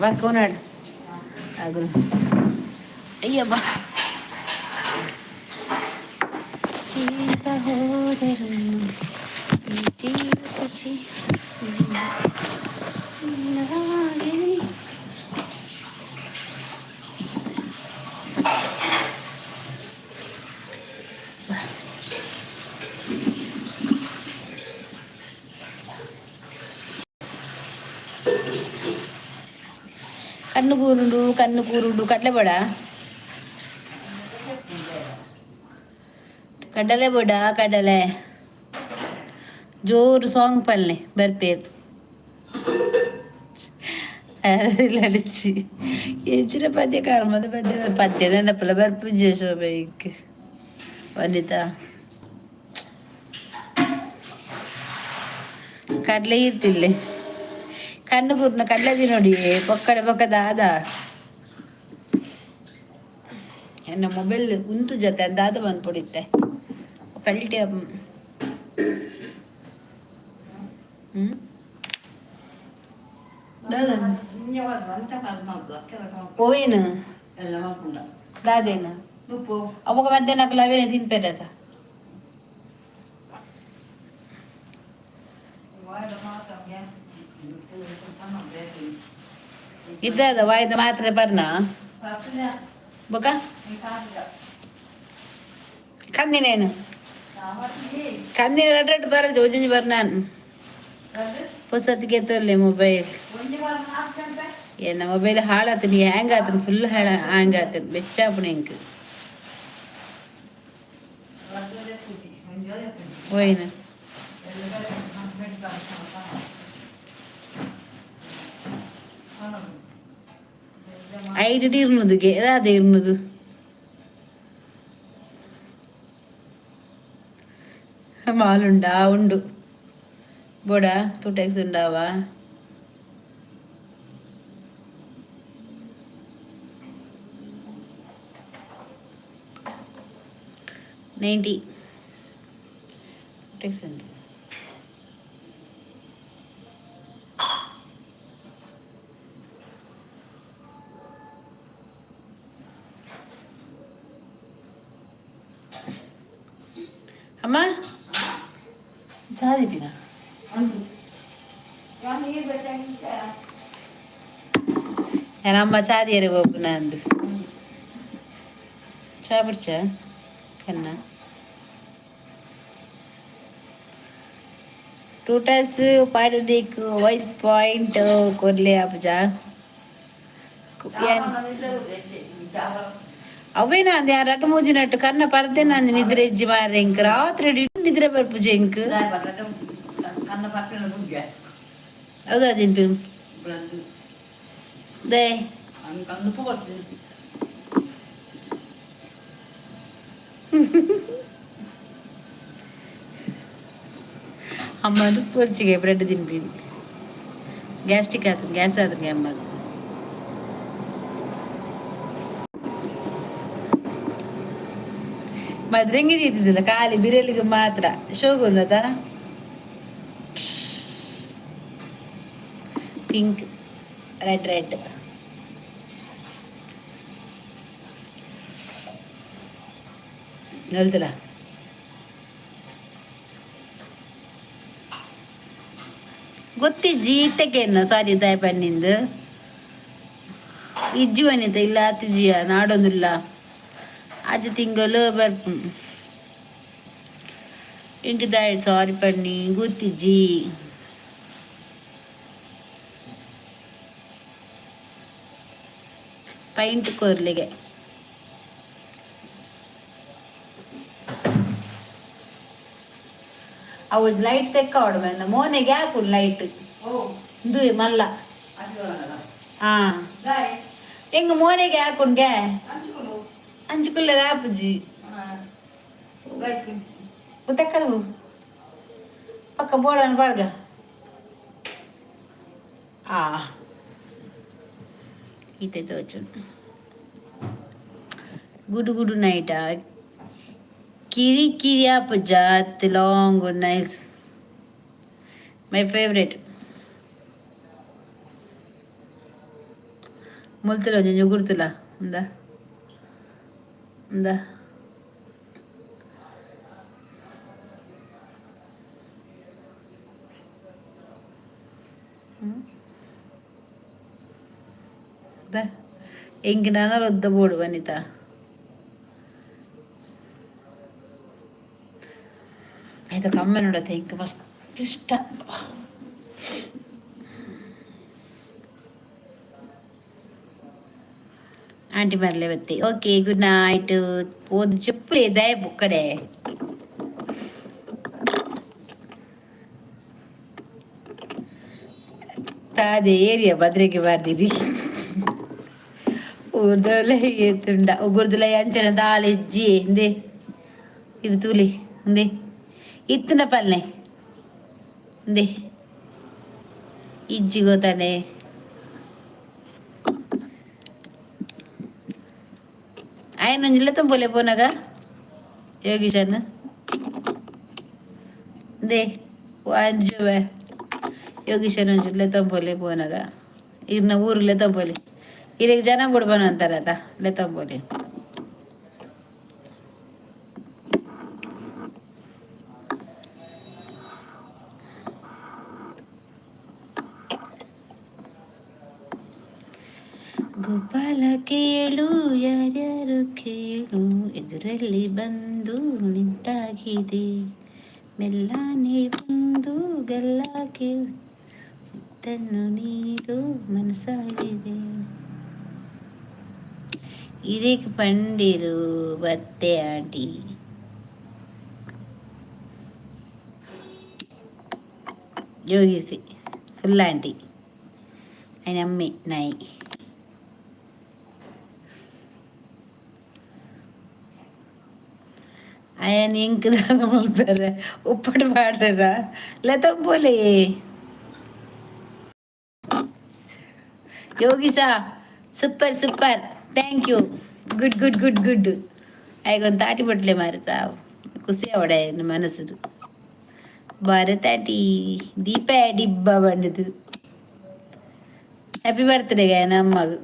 ಬಾ ಕೋನಾಡ್ ಆಗಲ್ಲ. ಅಯ್ಯಬ್ಬ, ಜೀವ ಹೋದರು ಈ ಜೀವಕ್ಕೆ ಜೀವ ಹಾಗೆ. ಕಣ್ಣು ಕೂರುಂಡು, ಕಣ್ಣು ಕೂರುಂಡು. ಕಡಲೆ ಬೇಡ, ಕಡಲೆ ಬೇಡ, ಕಡಲೆ. ಜೋರು ಸಾಂಗ್ ಪಲ್ಲೆ ಬರ್ಪೇರು ಅಡಿಚಿ ಎಂಚಿನ ಪದ್ಯ ಕರ್ಮದ ಪದ್ಯ, ಪದ್ಯ ನೆನಪಲ್ಲ ಬರ್ಪುಜೆ ಶೋಭೆ. ವನಿತಾ, ಕಡಲೆ ಇರ್ತಿಲ್ಲ. ಕಣ್ಣು ಕೂರ್ನ ಕಡಲೆ ನೋಡಿ ಪೊಕ್ಕಡೆ ಪೊಕ್ಕ ದಾದ. ಎನ್ನ ಮೊಬೈಲ್ ಉಂತು ಜೊತೆ ದಾದ ಬಂದ್ಬಿಡಿತ್ತೆ ಪಲ್ಟಿ. ಹ್ಮ್ ದಾದ ಓವೇನು ದಾದೇನು ಅವಾಗ ಮಧ್ಯಾಹ್ನ ಅವೇನೆ ತಿನ್ಪೇರತ. ಇದ್ದದ ವಾಯ್ದ ಮಾತ್ರೆ ಬರ್ನ ಬೊಕ ಕಂದಿನೇನು ಕಂದಿನ ರಡ್ಡು ರಡ್ಡು ಬರ ಜೋಜಂಜಿ ಬರ್ನಾನ್ ಹೊಸತ್ತಿಗೆ ತೋರ್ಲೆ ಮೊಬೈಲ್. ಏನ ಮೊಬೈಲ್ ಹಾಳಾತನಿ, ಹ್ಯಾಂಗ್ ಆತನ, ಫುಲ್ ಹಾಳ ಹ್ಯಾಂಗ್ ಆತನ, ಬೆಚ್ಚಾಪುಣ ಇಂಕ್ ಹೋಯ್ನ. ಐದು ಇರ್ನುದುಗೆ ಅದೇ ಇರ್ನುದು. ಮಾಲುಂಡಾ? ಉಂಡು. ಬೋಡ ಟೂ ಟ್ಯಾಕ್ಸ್ ಉಂಡಾವಾ? 90 ಟ್ಯಾಕ್ಸ್ ಉಂಡು. ಅಮ್ಮ, ಚಾ ದಿಪಿನ? ಅಮ್ಮ ಚಾದಿಯರೆ ಹೋಗುನ ಅಂದು ಚಾ ಬಿಡ್ಚ ಕನ್ನ. ಟೂಟಸ್ ಪಾಡುದಿಕ್ ವೈಟ್ ಪಾಯಿಂಟ್ ಕೊರ್ಲೆ ಅಪಜ. ಅವೇನಾ ಅಂದೆ ರಡ್ಡು ಮೂಜಿನಟ್ಟು ಕನ್ನ ಪರ್ದೆ ನಂದು ನಿದ್ರೆ ಇಜ್ಜಿ ಮಾರ್ರೆ ಇಂಕ್. ರಾತ್ರಿ ನಿದ್ರೆ ಬರ್ಪುಜೆ ಇಂಕ್. ಹೌದಾ ತಿನ್ಪಿ they. ಅಮ್ಮನು ಪೊರ್ಚಿಗೆ ಬ್ರೆಡ್ ತಿನ್ಪಿನಿ. ಗ್ಯಾಸ್ಟ್ರಿಕ್ ಆತು, ಗ್ಯಾಸ್ ಆತಂಗೆ ಅಮ್ಮಗ್. ಮದ್ರಂಗಿ ತಿದ್ದಿದ್ದಿಲ್ಲ, ಖಾಲಿ ಬಿರಲಿಗೆ ಮಾತ್ರ. ಶೋಗುನ್ನದ ಪಿಂಕ್, ರೆಡ್ ರೆಡ್. ಹೇಳ್ತಲ್ಲ. ಗೊತ್ತಿಜ್ಜಿ ಇತ್ತಕೇನು ಸಾರಿ ದಾಯ ಪನ್ನಿಂದು ಇಜ್ಜಿ ವನಿತ ಇಲ್ಲ ಅತ್ತಿಜಿಯ ನಾಡೊಂದುಲ್ಲ. ಅಜ್ಜಿ ತಿಂಗಳು ಬರ್ಪು. ಇಂಕ್ ದಾಯ ಸಾರಿ ಪನ್ನಿ ಗೊತ್ತಿಜ್ಜಿ. ಪೈಂಟ್ ಕೊರ್ಲಿಗೆ. ಅವು ಲೈಟ್ ತೆಕ್ಕಾವಡು ಬಂದ ಮೋನೆಗೆ ಹಾಕು ಲೈಟ್. ಇಂದುವೆ ಮಲ್ಲ. ಹಾ, ಎಂಗ ಮೋನೆಗೆ ಹಾಕುನ್ಗೆ ಅಂಚುಕುಲ್ಲ ಆಪುಜಿ. ತೆಕ್ಕದು ಪಕ್ಕ ಬೋಡನ್ ಬಾಡ್ಗ. ಆ ಈತೆ ತೋಚು. ಗುಡು ಗುಡು ನೈಟಾ ಕಿರಿ ಕಿರಿ ಆಪುಜ. Long nice, my favourite. ಮುಲ್ತಲ ಒಂಜಿ ಗುರ್ತುಲ ಉಂದ ಉಂದ. ಎಂಕ್ ನನಲ ಒದ್ದ ಬೋಡು ವನಿತಾ. ಐತ ಕಮ್ಮೆ ನೋಡತ್ತೆ, ಎಂಕ್ ಮಸ್ತ್ ಇಷ್ಟ. ಆಂಟಿ ಮರ್ಲೆ ಬತ್ತಿ. Okay, good night. ಪೋದು ಚೆಪ್ಪುಲೆ ದಯ ಬುಕ್ಕಡೆ. ತಾದೆ ಏರಿಯಾ ಬದ್ರೆಗೆ ಬಾರ್ದಿರಿ. ಊರ್ದೊಲ ಏತುಂಡ ಉಗುರ್ದಲ ಅಂಚನೆ ದಾಲ ಇಜ್ಜಿ. ಇಂದೆ ಇದು ತೂಲಿ, ಇಂದೆ ಇತ್ತಿನ ಪಲ್ಲೆ ಇಂದೆ ಇಜ್ಜಿ ಗೊತ್ತಾನೆ. ಆಯನ ಒಂಜಿ ಲೆತ್ತಂಪೊಲೆ ಪೋನಗ ಯೋಗೀಶನ್ ಇಂದೆ ಅಂಜುವೆ. ಯೋಗೀಶನ್ ಒಂಜಿ ಲೆತ್ತಂಪೊಲೆ ಪೋನಗ ಇರ್ನ ಊರು ಲೆತ್ತಂಪೊಲೆ. ಇರೆಗ್ ಜನ ಬುಡ್ಬನ ಅಂತಾರತ ಲೆತ್ತಂಪೊಲೆ. ಗೋಪಾಲ ಕೇಳು, ಯಾರ್ಯಾರು ಕೇಳು, ಎದುರಲ್ಲಿ ಬಂದು ನಿಂತಾಗಿದೆ. ಮೆಲ್ಲನೆ ಬಂದು ಗಲ್ಲಕ್ಕೆ ಮುತ್ತನ್ನು ನೀಡು ಮನಸ್ಸಾಗಿದೆ. ಇರೆಗ್ ಪಂಡಿರು ಬತ್ತೆ ಆಂಟಿ. ಯೋಗಿಸಿ ಫುಲ್ ಆಂಟಿ ఆయన ಅಮ್ಮಿ ನಾಯಿ. ಅಯನ್ ಎಂಕ್ ದಾದ ಮಲ್ಪೆರೆ ಉಪ್ಪಡ್ ಪಾಡ್ರೆರ ಲೆತಂಪೊಲೆ. ಯೋಗಿಸ, super super, thank you. Good good good good. ಆಯ್ಗೊಂದು ತಾಟಿ ಬಟ್ಲೆ ಮಾರಿ ಸಾವು ಖುಷಿ ಅವಡೆ ಮನಸ್ಸು. ಭಾರತ್ ಆಂಟಿ ದೀಪ ಡಿಬ್ಬ ಬಂಡದು. హ్యాపీ బర్త్డే గాయన అమ్మకు.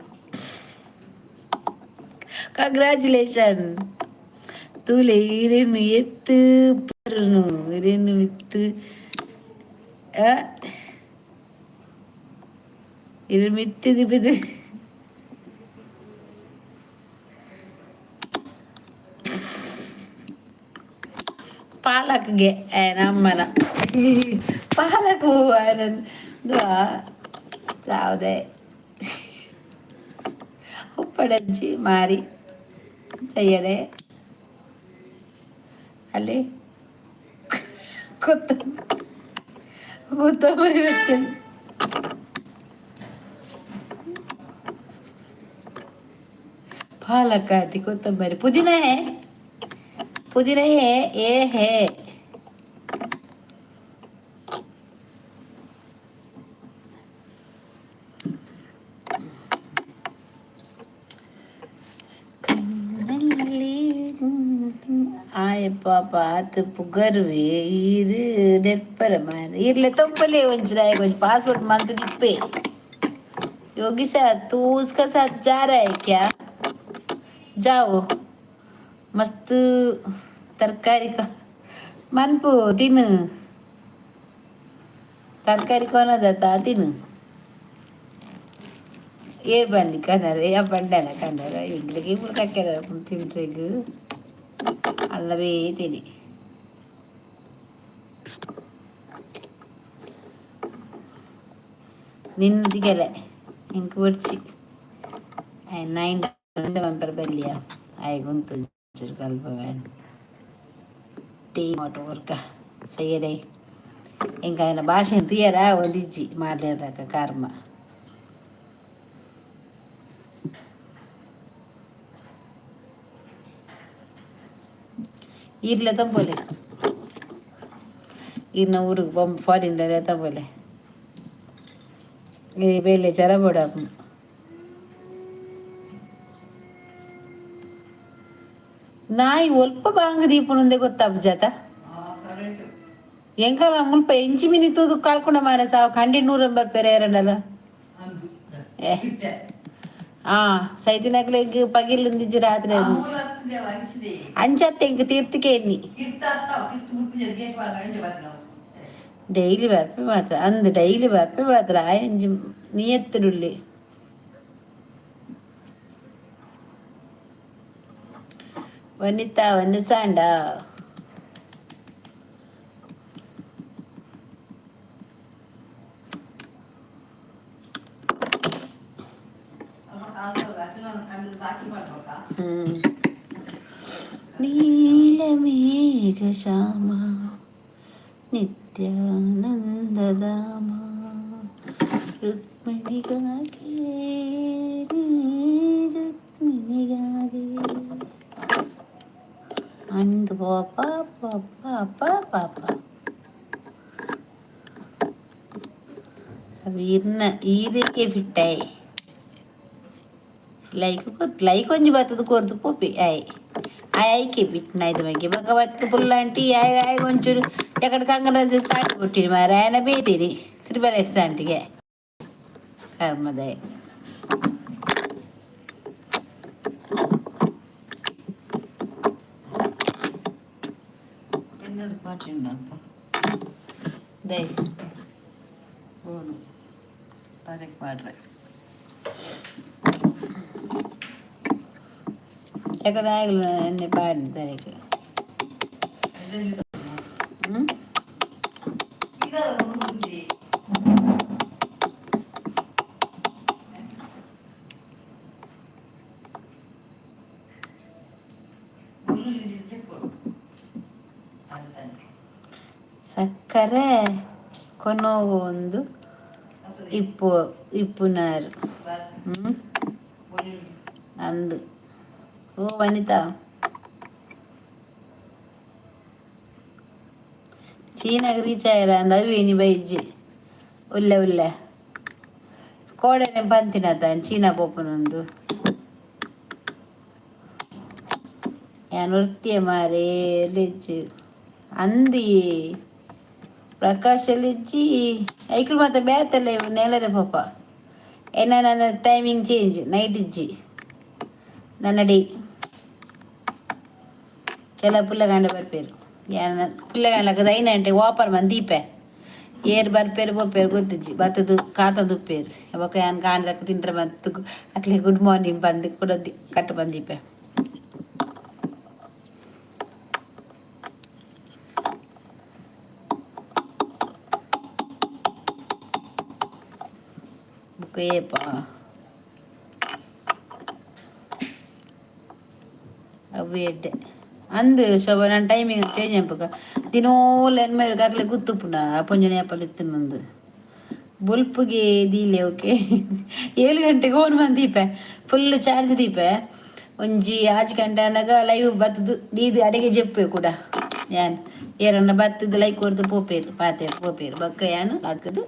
ಕಂಗ್ರ್ಯಾಚುಲೇಷನ್. ತೂಲೆ ಇರೇನು ಎತ್ತು ಪರುನು ಇರೇನು ಮಿತ್ತು ಇರು ಮಿತ್ತಿದು ಬಿದ್ದು. ಪಾಲಕ್ಗೆ ನಮ್ಮನ ಪಾಲಕ್ ಹೂವು ಚಾವ್ದೆ ಉಪ್ಪಡಜ್ಜಿ ಮಾರಿ చెయ్యడే. ಅಲ್ಲಿ ಕೊತ್ತಂಬರಿ ಕೊತ್ತಂಬರಿ ಬರ್ತೇನೆ. पालक आटी कोत्तंबरी पुदीना है, पुदीना है, ये है. ಆಯ್ ಪಾಪ ಆತ್ ಪುಗರ್ವೆ ಈರು ನೆರ್ಪರ ಮಾರೆ. ಈರ್ಲೆ ತೊಂಪಲೆ ಒಂಚಿ ಆಯ್ ಒಂಜಿ ಪಾಸ್ಪೋರ್ಟ್ ಮಂತ್ ದಿಪ್ಪೆ. योगी सर, तू उसका साथ जा रहा है क्या? जाओ, मस्त तरकारी का ಮನ್ಪು ತಿನ್ನು. ತರಕಾರಿ ಕೊನದತ್ತ ತಿನ್ನು. ಏರ್ ಬನ್ನಿ ಕನರೆ ಯಾ ಬಂಡನ ಕನರ ಎಂಗ್ಲಿಗೆ ಇಬ್ಬರು ಕಕ್ಕೆರ ತಿನ್ರೆಗ್ ಅಲ್ಲವೇ ತಿನಿ. ನಿನ್ನದಿಗೆಲೆ ಇಂಕ್ ಬೊರ್ಚಿ ನೈನ್ ಮನ್ಪರ ಬಲ್ಲಿಯ ಆಯ್ ಉಂತು ಕಲ್ಪವೇನ್ ಟೀ ಮೋಟ ವರ್ಕ ಸಯ್ಯಡೆ. ಎಂಕ ఆయన ಭಾಷೆನ್ ತೂಯರ ಒಂದಿಜ್ಜಿ ಮಾರ್ಲೇರ್ಲಕ ಕರ್ಮ. ಈರ್ಲೆ ತಂಬೋಲೆ ಈರ್ನ ಊರಿಗೆ ಬೊಂಬ್ ಫಾರಿನ್ ತಂಬೋಲೆ. ಈ ಬೇಲೆ ಜರ ಬೋಡ. ನಾಯಿ ಒಲ್ಪ ಬಾಂಗ್ ದೀಪುನುಂದೆ ಗೊತ್ತಾಪುಜಾತ. ಎಂಕಲ ಮುಲ್ಪ ಎಂಚಿ ಮಿನಿ ತೂದು ಕಾಲ್ಕೊಂಡ ಮಾರೆ ಸಾವು ಕಂಡಿ ನೂರ ಬರ್ಪೇರೆ ಏರಂಡಲ. ಏ ಆ ಸೈತಿನಕ್ಲೆಗ್ ಪಗಿಲುಂದಿಜ್ಜಿ ರಾತ್ರಿ ಅಂಚತ್ತೆ ಎಂಕ್ ತೀರ್ಥಕ್ಕೆ ಎನ್ನಿ. ಡೈಲಿ ಬರ್ಪೆ ಮಾತ್ರ ಅಂದ್ ಡೈಲಿ ಬರ್ಪೆ ಮಾತ್ರ ಆಯಂಜಿ ನಿಯತ್ತುಡುಲ್ಲೆ. ವನಿತಾ ವನಿಸಾಂಡ. ನೀಲಮೇಘ ಶ್ಯಾಮ ನಿತ್ಯಾನಂದಧಾಮ ರುಕ್ಮಿಣಿಗಾಗಿ ರುಕ್ಮಿಣಿಗಾಗಿ ಅಂದು ಪಾಪ ಪಾಪ ಪಾಪ. ಅವು ಈರಕ್ಕೆ ಫಿಟ್ಟಾಯ್ ಲೈಕ್ ಕೊಟ್ಟು ಲೈಕ್ ಒಂಜಿ ಬತ್ತದ ಕೊರ್ದು ಪೋಪಿ ಆಯ್ ಆಯ್ ಐಕೆ ಬಿಟ್ಟು ಬಗ್ಗೆ ಭಗವತ್ ಪುಲ್ಲಾಂಟಿ ಆಯ್ ಆಯ್ ಒಂಚೂರು ಎಕಡೆ ಕಂಗನ ಸ್ಟಾರ್ಟ್ ಕೊಟ್ಟಿರಿ ಮಾರ ಆಯನ ಬೇತೀರಿ ತ್ರಿಬಲ್ ಎಸ್ ಆಂಟಿಗೆ ಕರ್ಮದಯ. ಎನ್ನಡು ಪಾಟಿ ಉಂಡಲ್ಪ. ದೈ. ಬೋನು ತರೆಕ್ ಪಾಡ್ರೆ. ಎಕಡೆ ಆಗಲ್ಲ ಎಣ್ಣೆ ಪಾಡಿನ ತರಕ್ಕೆ. ಹ್ಞೂ. ಸಕ್ಕರೆ ಕೊನೋವು ಒಂದು ಇಪ್ಪು ಇಪ್ಪುನಾರ್. ಹ್ಞೂ ಅಂದು. ಓ ವನಿತಾ, ಚೀನಾಗ್ ರೀಚ್ ಆಯರ ಅಂದ್ ಅವು ಇನಿ ಬೈಜ್ಜಿ ಉಲ್ಲೆ ಉಲ್ಲೆ ಕೋಡೆನೆ ಪಂತಿನತ ಚೀನಾ ಪೋಪುನೊಂದು ಯಾನ್ ಒರ್ತಿಯೆ ಮಾರೇ ಲಿಜ್ಜಿ ಅಂದಿ ಪ್ರಕಾಶ ಲಿಜ್ಜಿ ಐಕುಲು ಮಾತ ಬೇತಲ್ಲ ಇವು ನೇಲರೆ ಪೋಪ. ಎನ್ನ ನನ್ನ timing change night ಇಜ್ಜಿ ನನ್ನ ಡೇ. ಕೆಲ ಪುಲ್ಲಗಂಡ ಬರ್ಪೇರು ಯಾನ್ ಪುಲ್ಲಗಂಡ ಐನ ಗಂಟೆಗೆ ಓಪನ್ ಮಂದಿ ದೀಪೆ. ಏರ್ ಬರ್ಪೇರು ಪೋಪೇರು ಗೊತ್ತಿಜ್ಜಿ. ಬತ್ತದು ಕಾತ ದುಪ್ಪೇರು ಬೊಕ ಯಾನ್ ಕಾಂಡದಕ್ಕ ತಿಂಡ್ರೆ ಬಂತು ಅಕ್ಲೆ ಗುಡ್ ಮಾರ್ನಿಂಗ್ ಬಂದು ಕೂಡ ಕಟ್ಟು ಬಂದೀಪೆ. ಬೊಕ ಏಪ ಅವು ಎಡ್ಡೆ ಅಂದ್ ಶೋಭಾ ನನ್ನ ಟೈಮಿಂಗ್ ಚೇಂಜ್ ಅನ್ಪಕ ದಿನೋಲ ಎನ್ಮೇರು ಅಕ್ಲೆ ಗುತ್ತುಪುಂಡ ಪೊಂಜನೆ ಏಪಲ ಇತ್ತಿನಂದು ಬೊಲ್ಪುಗೆ ದೀಲೆ. ಓಕೆ, 7 ಗಂಟೆಗೆ ಓನ್ ಬಂದೀಪೆ ಫುಲ್ ಚಾರ್ಜ್ ದೀಪೆ. ಒಂಜಿ ಆಜ್ ಗಂಟೆ ಅನ್ನಾಗ ಲೈವ್ ಬತ್ತದು ದೀದು ಅಡಿಗೆ ಜೆಪ್ಪೆ ಕೂಡ ಯಾನ್. ಏರನ್ನ ಬತ್ತದು ಲೈಕ್ ಕೊರ್ದು ಪೋಪೇರು ಪಾತೇರು ಪೋಪೇರು. ಬೊಕ್ಕ ಯಾನ್ ಲಕ್ಕದು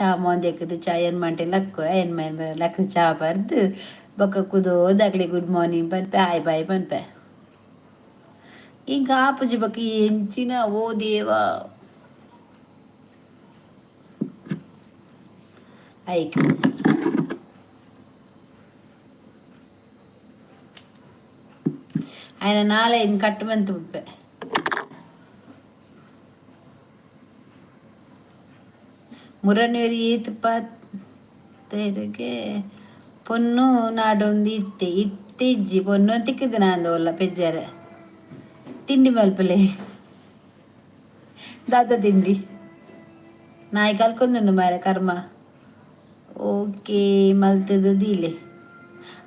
ಚಾ ಮೊಂದೆಕ್ಕದು ಚಾ ಏನ್ ಮಂಟೆ ಲಕ್ಕು ಏನ್ ಮೈನ್ ಲಕ್ಕದು ಚಾ ಬರ್ದು ಬೊಕ್ಕ ಕುದೋದು ಅಕ್ಲೆ ಗುಡ್ ಮಾರ್ನಿಂಗ್ ಪನ್ಪೆ ಆಯ್ ಬಾಯ್ ಪನ್ಪೆ. ಇಂಕ ಆಪುಜಿ ಬೊಕ ಎಂಚಿನ ಓ ದೇವ ಐಕ್ ఆయన ನಾಲೆ ಕಟ್ಟು ಬುಡ್ಪೆ. ಮುರನೇರಿ ಈತ್ ಪಾತೆರಿಗೆ ಪೊನ್ನು ನಾಡೊಂದು ಇತ್ತೆ ಇತ್ತೆ ಇಜ್ಜಿ ಪೊನ್ನು ತಿಕ್ಕಿದ್ ನಾಂದು ಒಲ್ಲ ಪೆಜ್ಜಾರೆ ತಿಂಡಿ ಮಲ್ಪಲೆ ದಾದ ತಿಂಡಿ ನಾಯಿ ಕಲ್ಕೊಂದುಂಡು ಮಾರೆ ಕರ್ಮ ಓಕೆ ಮಲ್ತದ ದೀಲೆ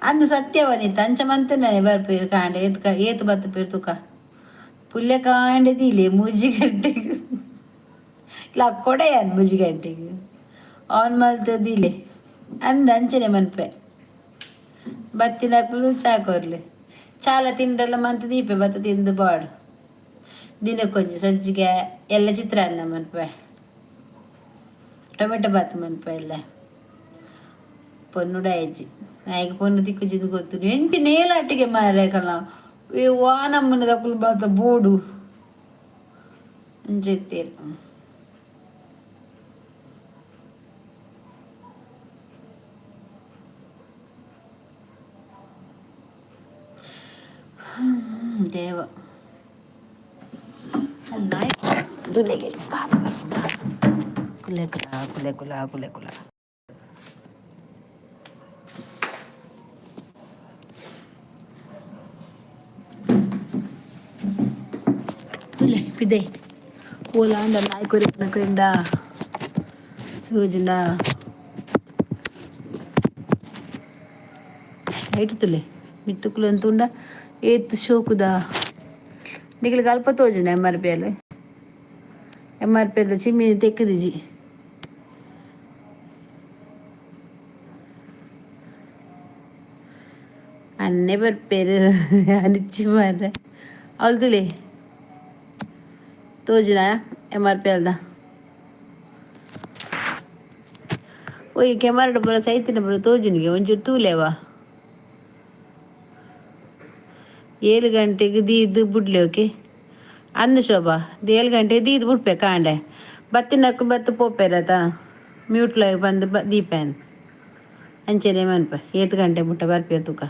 ಅಂದು ಸತ್ಯವನಿತ್ತ ಅಂಚ ಮಂತನೆ ಬರ್ಪೇರು ಕಾಂಡೆ ಏತ್ ಏತ್ ಬತ್ತ ಪೇರು ತುಕ ಪುಲ್ಯ ಕಾಂಡೆ ದೀಲೆ ಮೂಜಿ ಗಂಟೆಗ್ ಲಕ್ಕೊಡೆ ಯಾನ್ 3 ಗಂಟೆಗ್ ಆನ್ ಮಲ್ತ ದೀಲೆ ಅಂದ್ ಅಂಚನೆ ಮನ್ಪೆ ಬತ್ತಿನಕುಲು ಚಾ ಕೊರ್ಲೆ ಚಾಲ ತಿಂಡಲ ಮಂತ ದೀಪೆ ಬತ್ತ ತಿಂದು ಬಾಡು ದಿನಕ್ಕೊಂಜಿ ಸಜ್ಜಿಗೆ ಎಲ್ಲ ಚಿತ್ರಾನ್ನ ಮನ್ಪೆ ಟೊಮೆಟೊ ಬಾತ್ ಮನ್ಪೆ ಎಲ್ಲ ಪೊನ್ನುಡಾಯಜ್ಜಿ ನಾಯಿಗೆ ಪೊನ್ನು ತಿಕ್ಕುಜಿದ್ ಗೊತ್ತು ಎಂಚ ನೇಲಾಟಿಗೆ ಮಾರ್ರೆ ಕಲ್ಲ ವಾ ನಮ್ಮನೆ ದಕುಲು ಮಾತ ಬೋಡು ಅಂಚ ಇತ್ತೆರ್. ದೇವ ನಾಯಿ ದುಲೆಗೆ ಕುಲೆ ಕುಲ ಕುಲೆ ಕುಲ ಕುಲೆ ಕುಲ ತುಲೆ ಪಿದೈ ಓಲ ಆಂಡ ನಾಯಿ ಕೊರಿಪುನ ಕೆಂಡ ತೋಜುಂಡ ಐಟ್ ತುಲೆ ಮಿತ್ತುಕುಲು ಎಂತುಂಡ ಏತ್ ಶೋಕುದ ನಿಕಲ್ಗ್ ಅಲ್ಪ ತೋಜುಂಡ M R P L M R P L chimney ತೆಕ್ಕುದಿಜಿ. ಅನ್ನೆ ಬರ್ಪೇರು ಅನಿಚ್ಚಿ ಮಾರ್ರೆ ಅವ್ಲು ತುಲೆ ತೋಜುನ M R P ಎಲ್ದ ಓಯ್ ಕೆಮರಾಡ್ ಪೂರ ಸೈತಿನ ಪೂರ ತೋಜುನಿಗೆ ಒಂಚೂರು ತೂಲೆವಾ 7 ಗಂಟೆಗೆ ದೀದ್ ಬುಡ್ಲೆ ಓಕೆ ಅಂದು ಶೋಭಾ 7 ಗಂಟೆಗೆ ದೀದ್ ಬುಡ್ಪೆ ಕಾಂಡೆ ಬತ್ತಿನಕ್ಕು ಬತ್ತು ಪೋಪೆರತ ಮ್ಯೂಟ್ಲ ಬಂದು ಬ ದೀಪೇನ್ ಅಂಚನೆ ಮನ್ಪ ಏತ್ ಗಂಟೆ ಮುಟ್ಟ ಬರ್ಪೇರು ತುಕ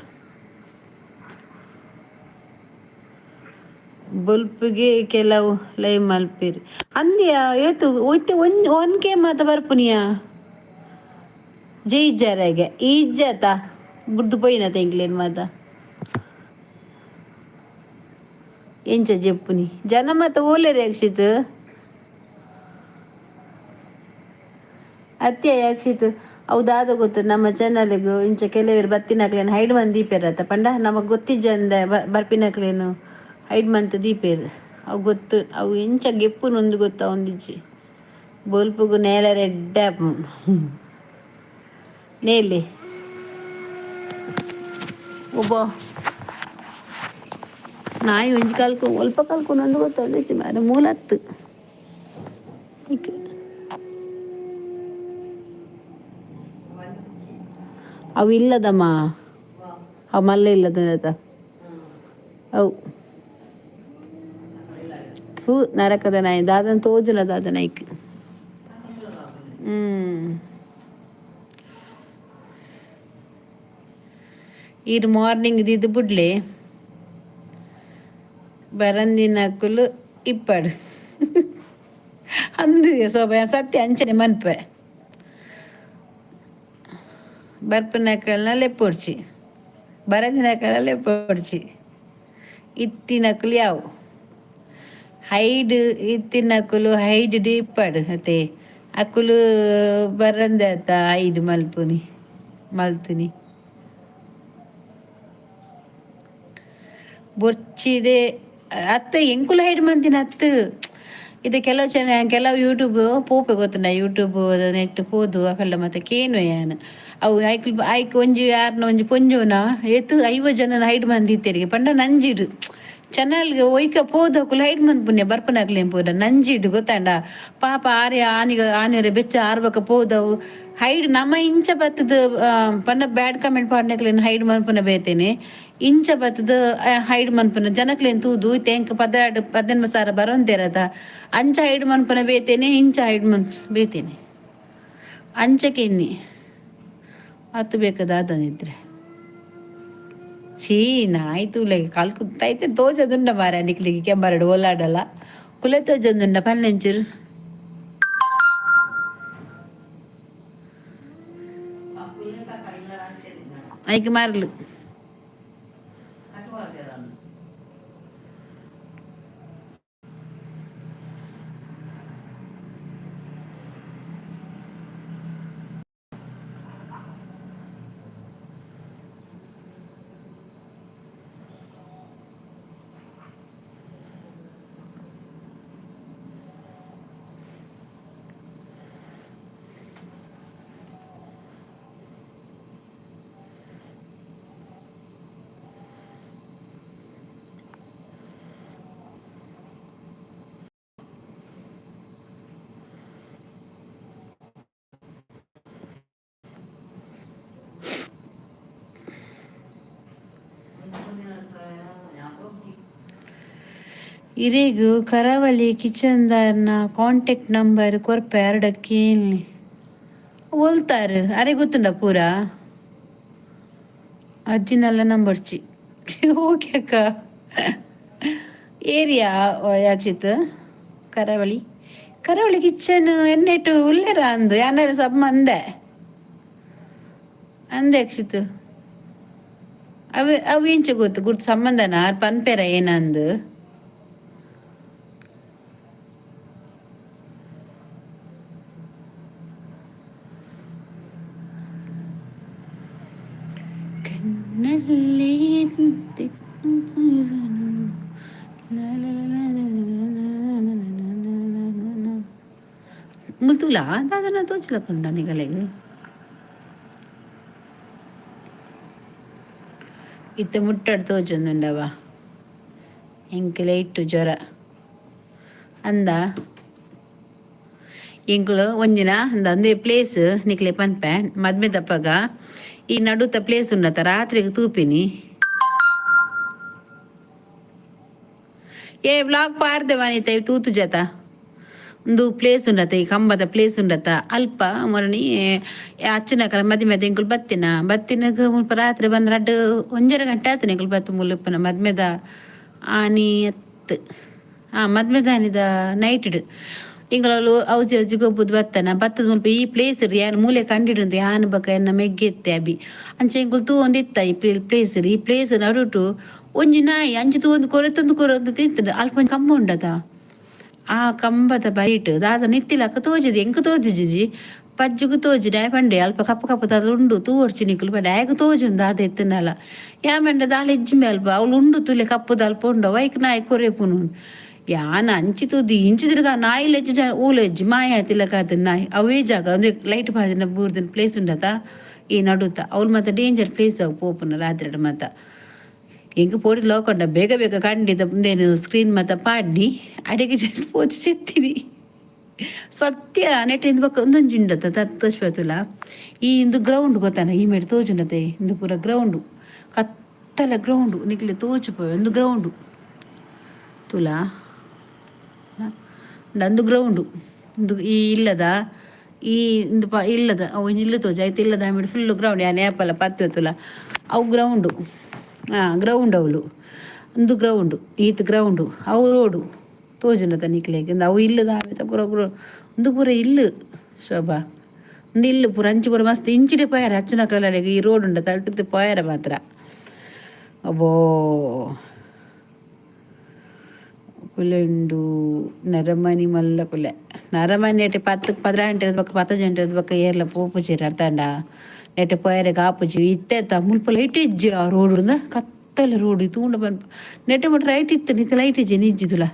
ಬೊಲ್ಪುಗೆ ಕೆಲವು ಲೈವ್ ಮಲ್ಪೇರು ಅಂದ್ಯ ಏತು ಒಯ್ತೆ ಒಂಜಿ ಒನ್ ಕೆ ಮಾತ ಬರ್ಪುನಿಯಾ ಜೈ ಇಜ್ಜಾರಾಗೆ ಇಜ್ಜಾತ ಬುಡ್ದು ಪೋಯಿನ ತೆಂಕ್ಲೇನ್ ಮಾತ ಎಂಚ ಜೆಪ್ಪುನಿ ಜನ ಮಾತ ಓಲೇರು ಯಕ್ಷಿತ್ ಅತ್ಯ ಯಕ್ಷಿತ್ ಅವು ದಾದ ಗೊತ್ತು ನಮ್ಮ ಚಾನಲ್ಗ್ ಇಂಚ ಕೆಲವರು ಬತ್ತಿನಕ್ಲೇನು ಹೈಡ್ ಮಂದಿ ದೀಪೇರತ್ತ ಪಂಡ ನಮಗ್ ಗೊತ್ತಿಜ್ಜಂದ ಬರ್ಪಿನಕ್ಲೇನು ಹೈಡ್ ಮಂತ್ ದೀಪೇರು ಅವು ಗೊತ್ತು ಅವು ಎಂಚ ಗೆಪ್ಪುನೊಂದು ಗೊತ್ತ ಒಂದಿಜ್ಜಿ ಬೊಲ್ಪುಗು ನೇಲ ರೆಡ್ಡೆ ನೇಲಿ ಒಬ್ಬ ನಾಯಿ ಒಂಜಿ ಕಲ್ಕು ಒಲ್ಪ ಕಲ್ಕುನೊಂದು ಗೊತ್ತೊಂದಿಜ್ಜಿ ಮಾರ್ರೆ ಮೂಲತ್ತು ಅವು ಇಲ್ಲದಮ್ಮ ಅವು ಮಲ್ಲ ಇಲ್ಲದ ಅವು ಥೂ ನರಕದ ನಾಯಿ ದಾದನ್ ತೋಜುನ ದಾದ ನಾಯ್ಕ್ ಈರ್ ಮಾರ್ನಿಂಗ್ ಇದ್ದು ಬುಡ್ಲೆ ಬರಂದಿನಕುಲು ಇಪ್ಪಡು ಅಂದು ಸೋಬ ಸತ್ಯ ಅಂಚನೆ ಮನ್ಪೆ ಬರ್ಪುನಕಲ್ನ ಲೆಪ್ಪೊಡ್ಚಿ ಬರಂದಿನಕಲ್ನ ಲೆಪ್ಪೊಡ್ಚಿ ಇತ್ತಿನಕುಲು ಯಾವು ಹೈಡ್ ಇತ್ತಿನಕುಲು ಹೈಡ್ ಇಪ್ಪಡು ಅತೆ ಅಕುಲು ಬರಂದೆ ಅತ್ತ ಹೈಡ್ ಮಲ್ಪುನಿ ಮಲ್ತುನಿ ಬೊರ್ಚಿದೆ ಅತ್ತ ಎಂಕುಲು ಹೈಡ್ ಮಂತಿನ ಅತ್ತು ಇದು ಕೆಲವು ಜನ ಕೆಲವು ಯೂಟ್ಯೂಬ್ ಪೋಪೆ ಗೊತ್ತುಂಡ ಯೂಟ್ಯೂಬ್ ನೆಟ್ ಪೋದು ಅಕಲ್ಡ ಮತ್ತೆ ಕೇನು ಯಾನ್ ಅವು ಐಕ್ಲ್ ಐಕ್ ಒಂಜಿ ಯಾರ್ನ ಒಂಜಿ ಪೊಂಜೋನ ಏತ್ 50 ಜನನ ಹೈಡ್ ಮಂದಿತ್ತೆರಿಗೆ ಪಂಡ ನಂಜಿಡು ಚಾನಲ್ಗೆ ಒಯ್ಕ ಪೋದಕುಲು ಹೈಡ್ ಮನ್ಪುನೆ ಬರ್ಪುನಕ್ಲೇನ್ ಪೂರ ನಂಜಿಡ್ ಗೊತ್ತಾಂಡ. ಪಾಪ ಆರ್ಯ ಆನಿಗ ಆನೆರೆ ಬೆಚ್ಚ ಆರ್ಬಕ ಪೋದವು ಹೈಡ್ ನಮ ಇಂಚ ಬತ್ತದ ಪಂಡ ಬ್ಯಾಡ್ ಕಮೆಂಟ್ ಪಾಡ್ನಕ್ಲೇನ್ ಹೈಡ್ ಮನ್ಪುನ ಬೇತೇನೆ. ಇಂಚ ಬತ್ತದ ಹೈಡ್ ಮನ್ಪುನ ಜನಕ್ಲೇನ್ ತೂದು ಇತ್ತೆ ಎಂಕ್ 12 18 ಸಾವಿರ ಬರೊಂದೇರದ. ಅಂಚ ಹೈಡ್ ಮನ್ಪುನ ಬೇತೇನೆ, ಇಂಚ ಹೈಡ್ ಮನ್ಪುನ ಬೇತೇನೆ. ಅಂಚಕೆನ್ನಿ ಅತ್ತು ಬೇಕಾದಾದನಿದ್ರೆ. ಛೀ, ನಾಯಿ ತೂಲೆ ಕಾಲ್ ಕುತ್ತೈತೆ. ತೋಜದುಂಡ ಮಾರ ನಿಕ್ಲಿಗೆ ಕೆಂಬರಡು ಓಲಾಡಲ್ಲ ಕುಲೆ ತೋಜೊಂದುಂಡ ಪನ್ನೆಂಚೂರು. ಐಕ್ ಮಾರ್ಲು. ಇರೆಗ್ ಕರಾವಳಿ ಕಿಚನ್ದಾರ್ನ ಕಾಂಟ್ಯಾಕ್ಟ್ ನಂಬರ್ ಕೊರ್ಪೆ ಅರ್ಡ ಕೇನ್ಲೆ. ಒಲ್ತಾರ್ ಅರೆ ಗೊತ್ತುಂಡ ಪೂರ ಅಜ್ಜಿನೆಲ್ಲ ನಂಬರ್ಚಿ. ಓಕೆ ಅಕ್ಕ. ಏರಿಯಾ ಯಾಕ್ಷಿತ್ ಕರಾವಳಿ ಕರಾವಳಿ ಕಿಚನ್ ಎನ್ನೆಟ್ಟು ಉಲ್ಲೇರ ಅಂದು ಯಾನಾರು ಸಬ್ ಅಂದೆ ಅಂದೆ ಅಕ್ಷಿತ್. ಅವು ಅವು ಎಂಚ ಗೊತ್ತು ಗುರ್ತು ಸಂಬಂಧನ ಪನ್ಪೆರ ಏನಂದು. ಕಣ್ಣಲ್ಲಿ ಮುಲ್ತುಲ ದಾದನ ತೋಚ್ಲಕ್ಕುಂಡ ನಿಗಲೆಗ್. ಇತ್ತೆ ಮುಟ್ಟಡ್ ತೋಜೊಂದುಂಡವ ಎಂಕ್ ಲೈಟ್ ಜ್ವರ ಅಂದ. ಎಂಕುಲು ಒಂಜಿನ ಅಂದ ಅಂದೇ ಪ್ಲೇಸ್ ನಿಕ್ಲೆ ಪನ್ಪೆ. ಮದ್ಮೆ ತಪ್ಪಗ ಈ ನಡುತ ಪ್ಲೇಸ್ ಉಂಡತ ರಾತ್ರಿಗೆ ತೂಪಿನಿ. ಏ ವ್ಲಾಗ್ ಪಾರ್ದೆ ವನಿತ ತೂತು ಜತ. ಒಂದು ಪ್ಲೇಸ್ ಉಂಡತ, ಈ ಕಂಬದ ಪ್ಲೇಸ್ ಉಂಡತ ಅಲ್ಪ ಮೊರಣಿ ಅಚ್ಚನಕಲ ಮದಿಮೆದ ಎಂಕುಲು ಬತ್ತಿನ ಬತ್ತಿನಗ ಮುಲ್ಪ ರಾತ್ರಿ ಬಂದು ರಡ್ಡ್ ಒಂಜರೆ ಗಂಟೆ ಆತನ ಎಂಕುಲು ಬತ್ತು ಮುಲ್ಪನ ಮದ್ಮೆದ ಆನಿ ಅತ್ತು. ಆ ಮದ್ಮೆದ ಆನಿದ ನೈಟ್ ಎಂಕುಲು ಔಜಿ ಔಜಿ ಗೊಬ್ಬುದು ಬತ್ತನ ಬತ್ತದ ಮುಲ್ಪ ಈ ಪ್ಲೇಸ್ ಯಾನ್ ಮೂಲೆ ಕಂಡಿಡುಂದು ಯಾನ್ ಬಕ ಎನ್ನ ಮೆಗ್ಗೆತ್ತೆ ಅಬಿ. ಅಂಚ ಎಂಕುಲು ತೂವೊಂದಿತ್ತ ಈ ಪ್ಲೇಸ್. ಈ ಪ್ಲೇಸ್ ನಡುಟು ಒಂಜಿ ನಾಯಿ ಅಂಚಿ ತೂವೊಂದು ಕೊರತೊಂದು ಕೊರೊಂದು ತಿಂತುಂಡು. ಅಲ್ಪ ಒಂಜಿ ಕಂಬ ಉಂಡತ, ಆ ಕಂಬದ ಬರಿಟ್ ದಾದ ನಿತ್ತಿಲಕ್ಕ ತೋಜಿದ್. ಎಂಕ್ ತೋಜಿಜಿ, ಪಜ್ಜುಗು ತೋಜಿ. ದಾಯೆ ಪಂಡೆ ಅಲ್ಪ ಕಪ್ಪು ಕಪ್ಪು ದಾದ ಉಂಡು ತೂವೊಡ್ಚಿ ನಿಕುಲು ಪಂಡೆ. ಆಯಗ್ ತೋಜುಂಡು ದಾದ ಇತ್ತುಂಡಲ. ಯಾ ಪಂಡೆ ದಾಲ ಇಜ್ಜಿಂಬೆ ಅಲ್ಪ ಅವ್ಲು ಉಂಡು ತೂಲೆ ಕಪ್ಪುದ ಅಲ್ಪ ಉಂಡು ಐಕ್ ನಾಯಿ ಕೊರೆಪುನು. ಯಾನ್ ಅಂಚಿ ತೂದು ಇಂಚಿ ತಿರ್ಗ ನಾಯಿ ಲೆಜ್ಜಿ ಜ ಓಲು ಎಜ್ಜಿ ಮಾಯ ಆತಿಲಕ ಆತುಂಡು ನಾಯಿ. ಅವೇ ಜಾಗ ಒಂದೇ ಲೈಟ್ ಪಾಡ್ದಿನ ಬೂರ್ದಿನ ಪ್ಲೇಸ್ ಉಂಡತ ಈ ನಡುತ. ಅವ್ಲು ಮಾತ ಡೇಂಜರ್ ಪ್ಲೇಸ್ ಅವು ಪೋಪುನ ರಾತ್ರಿಡ್ ಮಾತ. ಎಂಕ್ ಪೋಡಿದ್ ಲೋಕೊಂಡ ಬೇಗ ಬೇಗ ಕಂಡಿದ ಉಂದೇನು ಸ್ಕ್ರೀನ್ ಮಾತ ಪಾಡ್ನಿ ಅಡೆಗೆ ಜೆತ್ತ್ ಪೋದು ಜೆತ್ತಿನಿ ಸತ್ಯ. ನೆಟ್ ಇಂದು ಬೊಕ್ಕ ಉಂದೊಂಜಿ ಉಂಡತ ತೋಜ್ಪತುಲ. ಈ ಇಂದು ಗ್ರೌಂಡ್ ಗೊತ್ತಾನ ಈ ಮೇಟ್ ತೋಜುಂಡತೆ. ಇಂದು ಪೂರ ಗ್ರೌಂಡು, ಕತ್ತಲೆ ಗ್ರೌಂಡು ನಿಕ್ಲೆ ತೋಜುಪವೆ. ಉಂದು ಗ್ರೌಂಡು ತೂಲ. ಅಂದು ಗ್ರೌಂಡು ಇಂದು ಈ ಇಲ್ಲದ ಈ ಇಂದು ಪ ಇಲ್ಲದ ಅವು ಇಲ್ಲು ತೋಜು ಐತೆ. ಇಲ್ಲದ ಆಮೇಲೆ ಫುಲ್ ಗ್ರೌಂಡ್. ಯಾನ್ ಏಪಲ ಪತ್ತ್ ತೂಲ ಅವು ಗ್ರೌಂಡು. ಹಾಂ, ಗ್ರೌಂಡ್ ಅವಳು. ಒಂದು ಗ್ರೌಂಡು ಈತ್ ಗ್ರೌಂಡು. ಅವು ರೋಡು ತೋಜುಂಡತ ನಿಕ್ಲೆಗ್. ಇಂದು ಅವು ಇಲ್ಲದ ಆಮೇತ ಪೂರ ಗ್ರೌ ಉಂದು ಪೂರ ಇಲ್ಲು ಶೋಭಾ. ಉಂದು ಇಲ್ಲು ಪೂರ ಅಂಚಿ ಪೂರ ಮಸ್ತ್ ಇಂಚಿಡೆ ಪೋಯೆರೆ ಅಚ್ಚನ ಕಲ್ಲಡೆಗ್ ಈ ರೋಡ್ ಉಂಡತ ಅಲ್ಟುರ್ದು ಪೋಯೆರೆ ಮಾತ್ರ. ಅಬ್ಬೋ, ಕುಲೆ ಉಂಡು ನರಮನಿ ಮಲ್ಲ ಕುಲೆ ನರಮನಿ. ನೆಟೆ ಪತ್ತ್ 12 ಬೊಕ್ಕ 10 ಗಂಟೆ ಬೊಕ್ಕ ಏರ್ಲ ಪೋಪುಜೆರ್ ಅರ್ಥಾಂಡ. ನೆಟೆ ಪೋಯೆರೆಗ್ ಆಪುಜಿ. ಇತ್ತೆ ಮುಲ್ಪ ಲೈಟ್ ಇಜ್ಜಿ. ಆ ರೋಡ್ ಕತ್ತಲೆ ರೋಡ್ ತೂಂಡ ಪನ್ಪ ನೆಟೆ ಮುಟ್ಟ ಲೈಟ್ ಇತ್ತು, ಇತ್ತೆ ಲೈಟ್ ಇಜ್ಜಿ ನಿಜ್ಜಿದುಲ.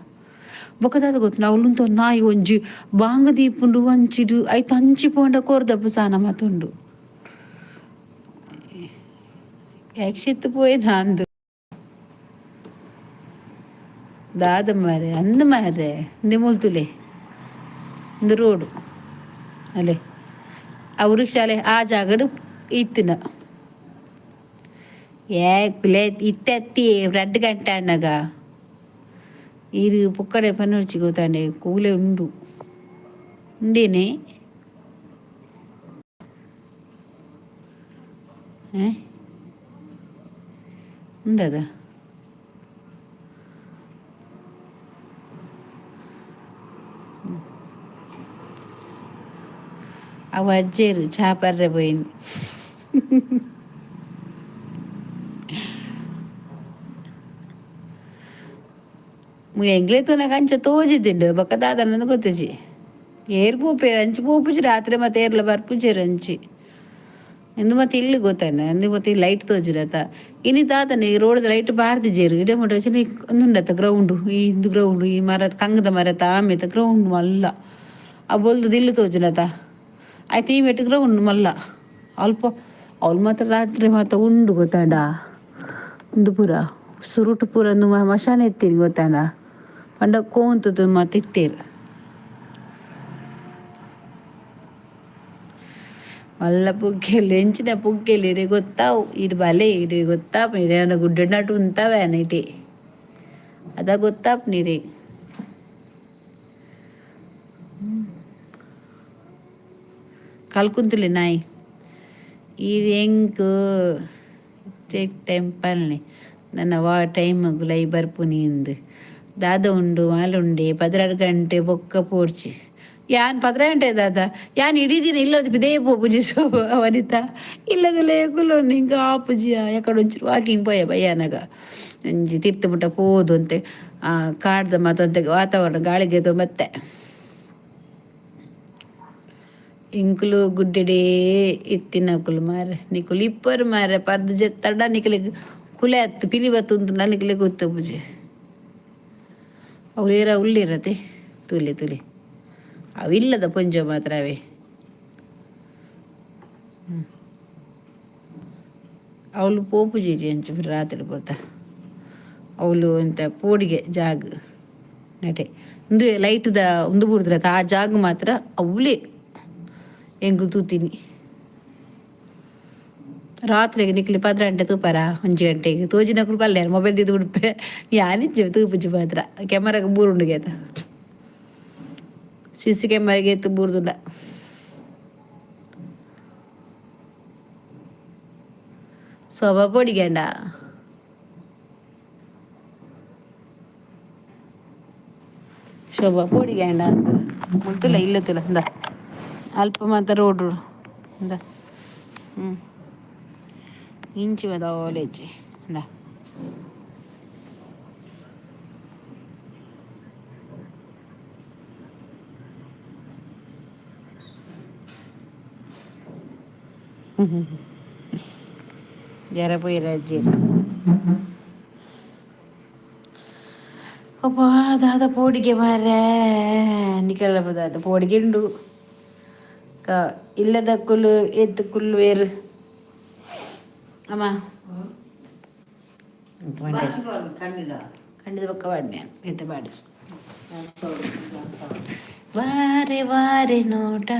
ಬೊಕ್ಕ ದಾದ ಗೊತ್ತುಂಡ, ಅವ್ಲು ನಾಯಿ ಒಂಜಿ ಬಾಂಗ ದೀಪುಂಡು ಅಂಚಿಡು. ಐತ ಅಂಚಿ ಪೋಂಡ ಕೊರ್ದಪ್ಪ ಸಾನ ಮಾತುಂಡು ಯಕ್ಷಿತ್ ಪೋಯೆನ ಅಂದ್. ದಾದ ಮಾರೆ ಅಂದ್ ಮಾರೆ. ಇಂದೆ ಮೂಲು ಇಂದು ರೋಡು ಅಲೆ. ಅವು ರಿಕ್ಷಾಲೆ ಆ ಜಾಗಡ್ ಇತ್ತಿನ. ಏ ಕುಲೆ ಇತ್ತೆ ಅತ್ತಿ ರಡ್ಡ್ ಗಂಟೆ ಆನಗ ಈರ್ ಪೊಕ್ಕಡೆ ಪನೊಡ್ಚಿ ಗೊತ್ತಾಂಡೆ. ಕೂಲೆ ಉಂಡು ಉಂದೇನೆ. ಉಂದದ ಅವು ಅಜ್ಜೇರು ಚಾ ಪರ್ರೆ ಪೋಯಿನಿ. ಎಂಕ್ಲೆ ತೂನಗ ಅಂಚ ತೋಜಿದಿಂಡು. ಬೊಕ್ಕ ದಾದನಂದ್ ಗೊತ್ತಿಜ್ಜಿ. ಏರ್ ಪೋಪೇರು ಅಂಚಿ ಪೋಪುಜಿ ರಾತ್ರಿ. ಮತ್ತೆ ಏರ್ಲ ಬರ್ಪುಜೆರ್ ಅಂಚಿ. ಇಂದು ಮತ್ತೆ ಇಲ್ಲಿ ಗೊತ್ತಾನೆ ಅಂದು ಮತ್ತೆ ಲೈಟ್ ತೋಜುಡತ. ಇನಿ ದಾದನೆ ಈ ರೋಡ್ದ ಲೈಟ್ ಪಾಡ್ದಿಜೆರ್. ಇಡೆ ಮುಟ ಉಂದುಂಡತ್ತ ಗ್ರೌಂಡ್. ಈ ಇಂದು ಗ್ರೌಂಡ್, ಈ ಮರ, ಕಂಗದ ಮರತ ಆಮೇತ ಗ್ರೌಂಡ್ ಮಲ್ಲ. ಆ ಬೊಲ್ದು ದಿಲ್ಲು ತೋಜುನತ ಆಯ್ತು. ಈ ಮೆಟ್ಟು ಗ್ರೌಂಡ್ ಮಲ್ಲ. ಅಲ್ಪ ಅವ್ಲು ಮಾತ್ರ ರಾತ್ರಿ ಮಾತ ಉಂಡು ಗೊತ್ತಾಂಡ. ಉಂದು ಪೂರ ಸುರುಟು ಪೂರ ಒಂದು ಮಶಾನೆ ಇತ್ತೀರಿ ಗೊತ್ತಾಂಡ. ಪಂಡ ಕೋಂತುದು ಮಾತ ಇತ್ತೇರು. ಮಲ್ಲ ಪುಗ್ಗೆಲ್ ಎಂಚಿನ ಪುಗ್ಗೆಲ್ ಇರೆ ಗೊತ್ತಾವು. ಇರ್ ಬಲೆ ಇರೆ ಗೊತ್ತಾಪುನಿ. ಇರೆ ಗುಡ್ಡೆ ನಟು ಉಂತಾವೆ ಇಟಿ ಅದ ಗೊತ್ತಾಪುನಿ. ಕಲ್ಕುಂತುಲೆ ನಾಯಿ. ಇದು ಎಂಕ್ ಚೆಕ್ ಟೆಂಪಲ್ನೆ ನನ್ನ ವಾ ಟೈಮ್ ಲೈ ಬರ್ಪುನಿ ಇಂದ್. ದಾದ ಉಂಡು ಮಾಲುಂಡೆ 12 ಗಂಟೆ ಬೊಕ್ಕ ಪೋಡ್ಚಿ. ಯಾನ್ 12 ಗಂಟೆ ದಾದ? ಯಾನ್ ಇಡೀ ದಿನ ಇಲ್ಲದ ಪಿದೇ ಪೋಪುಜಿ ಶೋಭ ವನಿತಾ. ಇಲ್ಲದಲೇ ಕುಲ್ಲೊಂದು ಹಿಂಗೆ ಆಪುಜಿಯ. ಎಕಡೆ ಒಂಚೂರು ವಾಕಿಂಗ್ ಪೋಯ ಬಯ್ಯಾನಗ ಒಂಜಿ ತಿರ್ತು ಮುಟ್ಟ ಪೋದು ಅಂತೆ ಕಾಡ್ದ ಮಾತಂತೆ ವಾತಾವರಣ ಗಾಳಿಗೆ ಮತ್ತೆ. ಇಂಕುಲು ಗುಡ್ಡೆಡೇ ಇತ್ತಿನಕುಲು ಮಾರೆ. ನಿಕುಲು ಇಪ್ಪರು ಮಾರೆ ಪರ್ದು ಜೆತ್ತಡ ನಿಕಲೆಗ್ ಕುಲೆ ಅತ್ತು ಪಿಲಿ ಬತ್ತುಂತು ನಿಕಲೆ ಗೊತ್ತಪುಜಿ. ಅವ್ರು ಏರ ಉಲ್ಲಿರತೆ. ತೂಲೆ ತೂಲೆ, ಅವಿಲ್ಲದ ಪೊಂಜೊ ಮಾತ್ರ ಅವೇ. ಅವಳು ಪೋಪುಜಿ ಅಂಚ ರಾತ್ರಿ ಪೋತ. ಅವಳು ಎಂತ ಪೋಡಿಗೆ ಜಾಗ್ ನಟೆ. ಉಂದು ಲೈಟ್ದ ಉಂದು ಬೂರ್ದ್ರ ಆ ಜಾಗ್ ಮಾತ್ರ ಅವಳೇ ಎಂಕುಲು ತೂತೀನಿ. ರಾತ್ರಿಗೆ ನಿಕ್ಲಿ 12 ಗಂಟೆ ತೂಪಾರ? 1 ಗಂಟೆಗೆ ತೋಜಿನಕುಲು ಪಲ್ಲೆ ಮೊಬೈಲ್ ದಿದ್ದು ಉಡುಪೆ. ಯಾನಿಜ್ಜೆ ತೂಪುಜಿ ಮಾತ್ರ. ಕ್ಯಾಮರಾಗ ಬೂರುಂಡು ಗೇತ. ಸಿಸಿ ಕ್ಯಾಮರಾಗೆ ಎತ್ತು ಬೂರ್ದುಲ್ಲ. ಶೋಭಾ ಪೊಡಿಗೆಂಡ. ಶೋಭಾ ಪೊಡಿಗೆಂಡ ಅಂತ ಗೊತ್ತಿಲ್ಲ. ಇಲ್ಲ ಇಂದ ಅಲ್ಪ ಮಾತ್ರ ರೋಡ್ ಇಂದ. ಹ್ಞೂ ಇಂಚಿ ಓಲೇಜಿ ಇಂದ. ಯಾರ ಪೋಯಿರ ಅಜ್ಜಿಯರು. ಅಬ್ಬಾ, ದಾದ ಪೋಡಿಗೆ ಮಾರ್ರೆ ನಿಕಲ್ಲ. ದಾದ ಪೋಡಿಗೆ ಉಂಡು ಕ ಇಲ್ಲದ ಕುಲ್ಲು ಎತ್ತು ಕುಲ್ಲು ಅಮ್ಮ. ಕಂಡಿದ. ಕಂಡಿದ ಪಕ್ಕ ಪಾಡ್ನೆ ಎತ್ತ ಪಾಡಿಸು. ವಾರೆ ವಾರೆ ನೋಟ.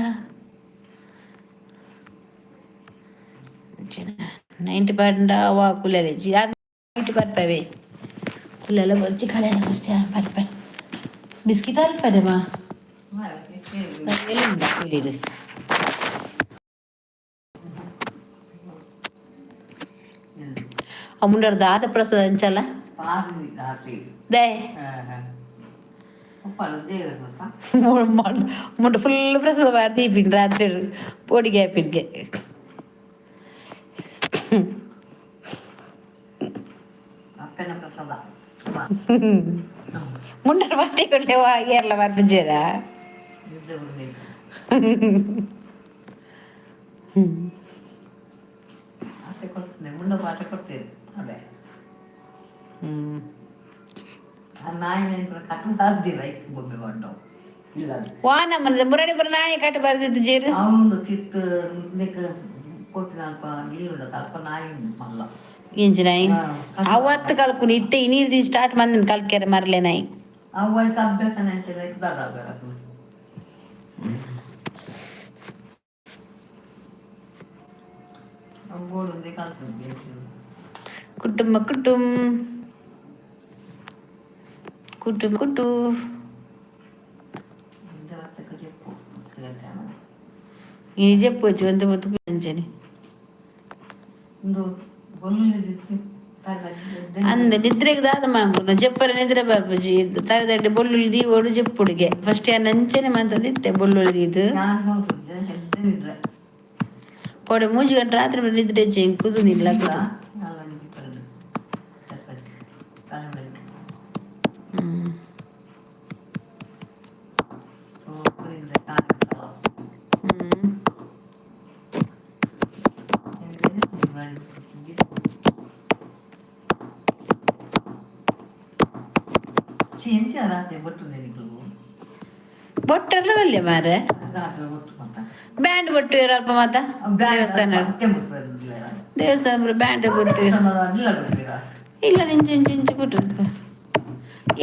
ನೈಂಟಿ ಪಾಡ್ಂಡ ವಾ ಕುಲ್ಲೆಲೆ ಜಿ ನೈಂಟಿ ಪರ್ಪವೆ. ಕುಲ್ಲೆಲ್ಲ ಬರ್ಚಿ ಕಲೆಲ್ಲ ಬರ್ಚಿ ಪರ್ಪೆ. ಬಿಸ್ಕಿಟ್ ಅಲ್ಪರೆಮಾ ಉಂಡ ಕುಲಿರು. ಅಮ್ಮುಂಡರ್ ದಾದ ಪ್ರಸಾದ ಅಂಚಲ್ಲ. They ಮುಂಡ ಫುಲ್ ಪ್ರಸಾದ ಬಾರ್ದಿ ರಾತ್ರಿ ಪೋಡಿಗೆ ಆಪಿನ್ಗೆ. ಅಪ್ಪನ ಪ್ರಸಾದ. ಮುಂಡರ್ ಬಾಟಿ ಕೊಟ್ಟೆ ಏರ್ಲ ಬರ್ಪುಜೇರಾ? ನಿದ್ರೆ ಬರ್ಬೇಕು. ಆಟೆ ಕೊಡ್ತೇನೆ, ಮುಂಡ ಪಾಠ ಕೊಡ್ತೇನೆ ಅದೇ. ಆ ನಾಯಿ ನೆನ್ಪು ಕಟ್ಟು ಬಾರ್ದಿಲ್ಲ ಬೊಬ್ಬೆ ಬಂಡವು ಇಲ್ಲ. ವಾ ನಮ್ಮನೆ ಮುರಣಿ ಬರ ನಾಯಿ ಕಟ್ಟ ಬರ್ದಿದ್ದು ಜೇರು. ಅವನು ತಿತ್ತು ನಿಕ್ ಪೋಪಿನ ಅಲ್ಪ ಇಲ್ಲ, ಅಲ್ಪ ನಾಯಿ ಉಂಟು ಮಲ್ಲ. ಎಂಚಿನಾಯಿ? ಹಾ. ಅವತ್ತು ಕಲ್ಪುನಿ ಇತ್ತೆ ಇನೀರ್ದಿ ಸ್ಟಾರ್ಟ್ ಮಂದಿನ ಕಲ್ಕೆರೆ ಮರ್ಲೆನಾಯಿ. ಅವು ಐತ ಅಭ್ಯಾಸನ ಅಂಚನೆ ದಾದ ಆಪುಂಡು. ಅವು ಬೋಡುಂದೆ ಕಲ್ಪುಂಡು. ಕುಟುಂಬ ಕುಟುಂ ಕುಟುಂಬ ಕುಟು. ಇಂದ ಬತ್ತಕ చెప్పು. ಇನಿ ಜೆಪ್ಪೊಚ್ಚಿ ಒಂತೆ ಪೊರ್ತು ಅಂಚನೆ. ಇಂದು ಬೊಲ್ಲು. ಅಂದ್ ನಿದ್ರೆಗ್ ದಾದ ಮಾಂಪುನು ಜೆಪ್ಪರೆ ನಿದ್ರೆ ಬಾಪುಜಿ. ತರೆದಡ್ಡೆ ಬೊಳ್ಳುಳ್ಳಿ ದೀವೋಡು ಜೆಪ್ಪುಡುಗೆ. ಫಸ್ಟ್ ಯಾನ್ ಅಂಚನೆ ಮಂತೊಂದಿತ್ತೆ ಬೊಳ್ಳುಳ್ಳಿ ದೀದ್. ನಾನು ನೋಡ್ತಿದ್ದೆ ಹೆದ್ದೆ ನಿದ್ರೆ. ಕೋಡೆ 3 ಗಂಟೆ ರಾತ್ರಿ ಮುಟ ನಿದ್ರೆ ಇಜ್ಜಿ ಎಂಕ್ ಕುದುನಿಲ್ಲ. ಹ್ಮ್ ಹ್ಮ್. ಎಂಚ ರಾತ್ರಿ ಬೊಟ್ಟು ನಿಕ್ಲು? ಬೊಟ್ಟೆಲ್ಲ ಬಲ್ಯ ಮಾರೆ. ರಾತ್ರಿ ಬೊಟ್ಟು ಮಾತ. ಬ್ಯಾಂಡ್ ಬೊಟ್ಟು ಅಲ್ಪ ಮಾತ ದೇವಸ್ಥಾನ. ದೇವಸ್ಥಾನ ಬ್ಯಾಂಡ್ ಬೊಟ್ಟು. ಇಲ್ಲ, ಇಂಚು ಇಂಚು ಇಂಚು ಬಿಟ್ಟು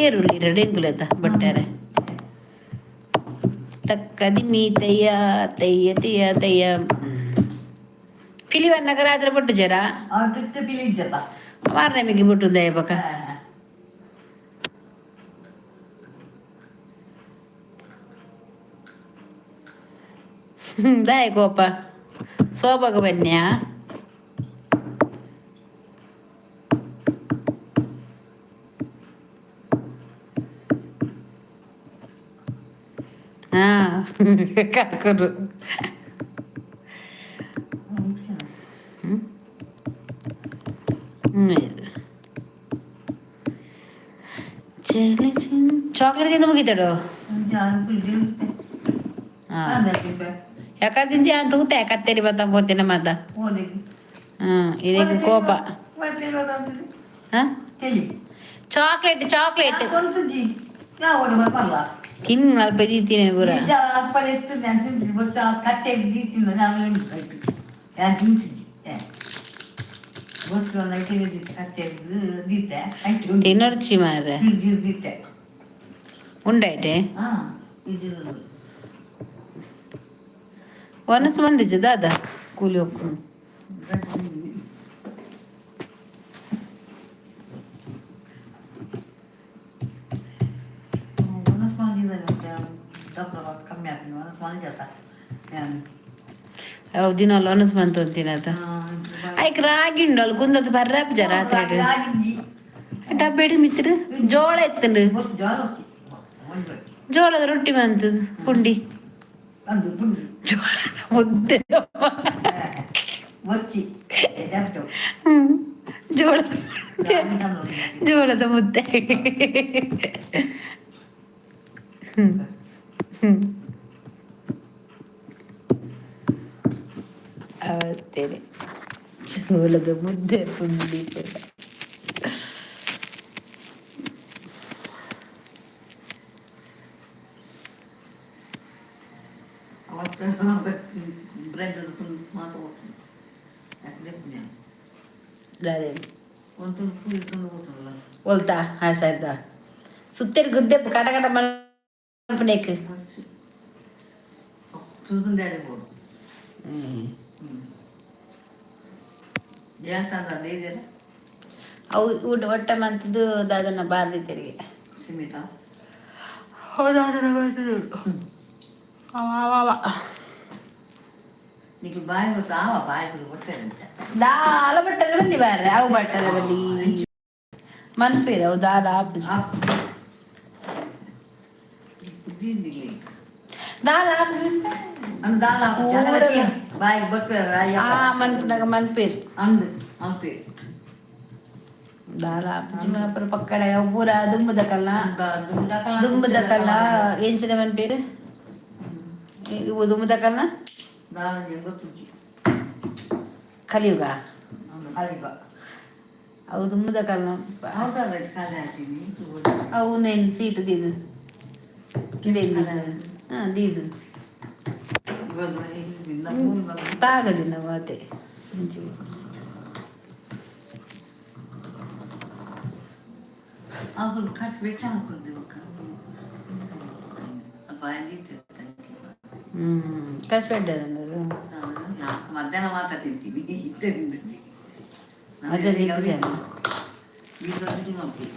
ಏರುಳ್ಳಿ ಎರಡು ಎಂಕುಲೆತ್ತ ಬಟ್ಟಾರೆ. ತಕ್ಕದಿ ತಯ್ಯ ತಯ್ಯ ತೆಯ್ಯ ತಯ್ಯ ಪಿಲಿವನ್ನಗ ರಾತ್ರಿ ಬೊಟ್ಟು ಜರ. ಮಾರನೇ ಮಿಗಿ ಬೊಟ್ಟು ದಯಬಕ. ದಾಯ ಕೋಪ ಸೋಬಗ ಬನ್ಯಾ. ಹಾ ಕರ್ಕೊಂಡು ಹ್ಮ್ ಹ್ಮ್. ಚಾಕ್ಲೇಟ್ ತಿಂದು ಮುಗಿತಾಡು. ಹಾ, ಯಾಕಂದ್ರೆ ಅಂತ ತೂತೆ ಕತ್ತೇರಿ ಬತ್ತ ಹೋಗ್ತೇನೆ ಮಾತ. ಹ್ಮ್, ಇದಕ್ಕೆ ಕೋಪ. ಹಾ, ಚಾಕ್ಲೇಟ್ ಚಾಕ್ಲೇಟ್ ತಿನ್ನು, ಅಲ್ಪ ತಿಂತೀನಿ ಪೂರ. ತಿನ್ನೊರ್ಚಿ ಮಾರ್ರೆ. ಉಂಡಾಯ್ಟೆ ಒನಸ್ ಬಂದಿಜ್ಜ ದಾದ ಕೂಲಿ ಹೋಗ್ಕೊಂಡು. ಅವು ದಿನ ಒನಸ್ ಬಂತು ಅಂತೀನದ. ಐಕ್ ರಾಗಿ ಉಂಡು ಅಲ್ಲಿ ಕುಂದದ ಬರ್ರಾಪುಜ ರಾತ್ರಿ ಡಬ್ಬೆಡಿ ಮಿತ್ರ ಜೋಳ ಎತ್ತುಂಡು. ಜೋಳದ ರೊಟ್ಟಿ ಮಂತದ್ದು ಪುಂಡಿ ಜೋಳದ ಮುದ್ದೆ. ಹ್ಮ್, ಜೋಳದ ಜೋಳದ ಮುದ್ದೆ. ಹ್ಮ್ ಹ್ಮ್. ಅವಸ್ಥೆನೆ ಜೋಳದ ಮುದ್ದೆ ಪುಂಡಿ ಕೂಡ. ಬ್ರೆಡ್ ದಾದೆ? ಒಂದು ಪೂರಿ ತುಂಡು ಹೋಗ್ತದಲ್ಲ. ಒಲ್ತಾ? ಹಾ ಸರಿದ ಸುತ್ತೇರಿ ಗುದ್ದೆಪ್ಪು ಕಟ ಕಟ ಮಲ್ಪನೇಕ್. ತುಂಡು ಬೋಡು. ಹ್ಮ್. ಹ್ಮ್, ದೇವಸ್ಥಾನದ ಇದೆಯಲ್ಲ. ಅವು ಊಟ ಒಟ್ಟ ಮಂತದ್ದು ದಾದನ ಬಾರ್ದಿ ತೆರಿಗೆ. ಸೀಮಿತ. ಅವ నీకు ಬಾಯಿ ಗೊತ್ತಾ ಬಾಯಿ ಹೊಟ್ಟೆ ಅಂತ. ದಾಲ ಬಟ್ಟಲೆ ಬಲ್ಲಿ ಬಾರ್ರೆ ಅವು ಬಟ್ಟಲೆ ಬಲ್ಲಿ ಮನ್ಪೇರು ಅವು ದಾಲ ಆಪುಜಿ. ದಾಲ ಆಪುಜಿ. ದಾಲ. ಬಾಯಿ ಗೊತ್ತಿಲ್ಲ. ಆ ಮನ್ಪುನಾಗ ಮನ್ಪೇರು. ಅಂದು ಅಂತೆ. ದಾಲ ಆಪುಜಿ ಮಾತ್ರ ಪಕ್ಕಡೆ ಅವು ಪೂರ ದುಂಬುದ ಕಲ್ಲ ದುಂಬುದ ಕಲ್ಲ ಎಂಚಿನ ಮನ್ಪೇರು ಇವು ದುಂಬುದ ಕಲ್ಲ. ದಾಲ ಗೊತ್ತುಜ್ಜಿ. ಕಲಿಯುಗ. ಕಲಿಯುಗ. ಅವು ದುಂಬುದ ಕಲ್ಲ. ಹೌದಲ್ಲ, ಖಾಲಿ ಹಾಕ್ತೀನಿ. ಅವು ನೇನು ಸೀಟು ದೀದು ಹಾಂ ದೀದು ತಾಗದಿಲ್ಲ ಮಾತೆ. ಅವ್ರು ಕಾಸು ವೆಚ್ಚ ಹಾಕೊಳ್ದೆ ಬೊಕ್ಕ ಬಾಯಲ್ಲಿ. ಹ್ಮ್, ಕಸ್ಬೆಡ್ ಅದು. ಮಧ್ಯಾಹ್ನ ಮಾತ್ರ ತಿಂತೀನಿ, ಇತ್ತೆ ತಿಂದಿದ್ದಿ. ಮಧ್ಯಾಹ್ನ ತಿಂತಿದ್ದೇನೆ. ತಿಂತೀನಿ.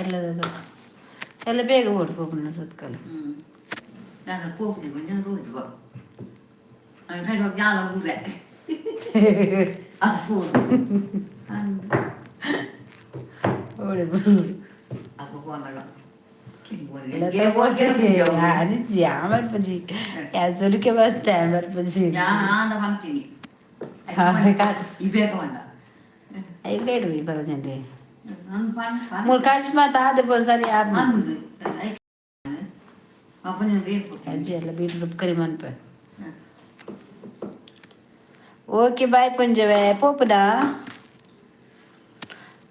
ಎಲ್ಲದದು ಎಲ್ಲ ಬೇಗ ಓಡಿ ಹೋಗೋಣ ಸುತ್ತಕಲ್ಲ. ಹ್ಮ್, ನಾನು ಪೋಪುನಿ ಕೊಂಚ ರೋಜು ಬಾ ಜ್ಞಾನ ಊರೆ ಅದು. ಓಡಿ. ಅಪ್ಪ ಹೋದಾಗ ಅನಿಜ್ಜಿ ಬರ್ಪುಜಿ, ಸುರುಕೆ ಬರ್ತೆ ಬರ್ಪುಜಿ. ನಾನು ಬಂತೀನಿ. ಹಾ. ಈ ಬೇಗ ಬಂದ. ಐಕ್ ಲೇಟ್ ಪದ ಜನ್ರಿ. ನಾನು ಮೂರು ಕಾಶ್ ಮಾತ ಆದ ಬೋಲ್ ಸರಿ. ಅಂದು ಅಪ್ಪನ. ಅಜ್ಜಿ ಎಲ್ಲ ಬೀಟ್ರೂಟ್ ಕರಿ ಮನ್ಪೆ. ಓಕೆ, ಬಾಯ್ ಪುಂಜವೆ, ಪೋಪುನಾ,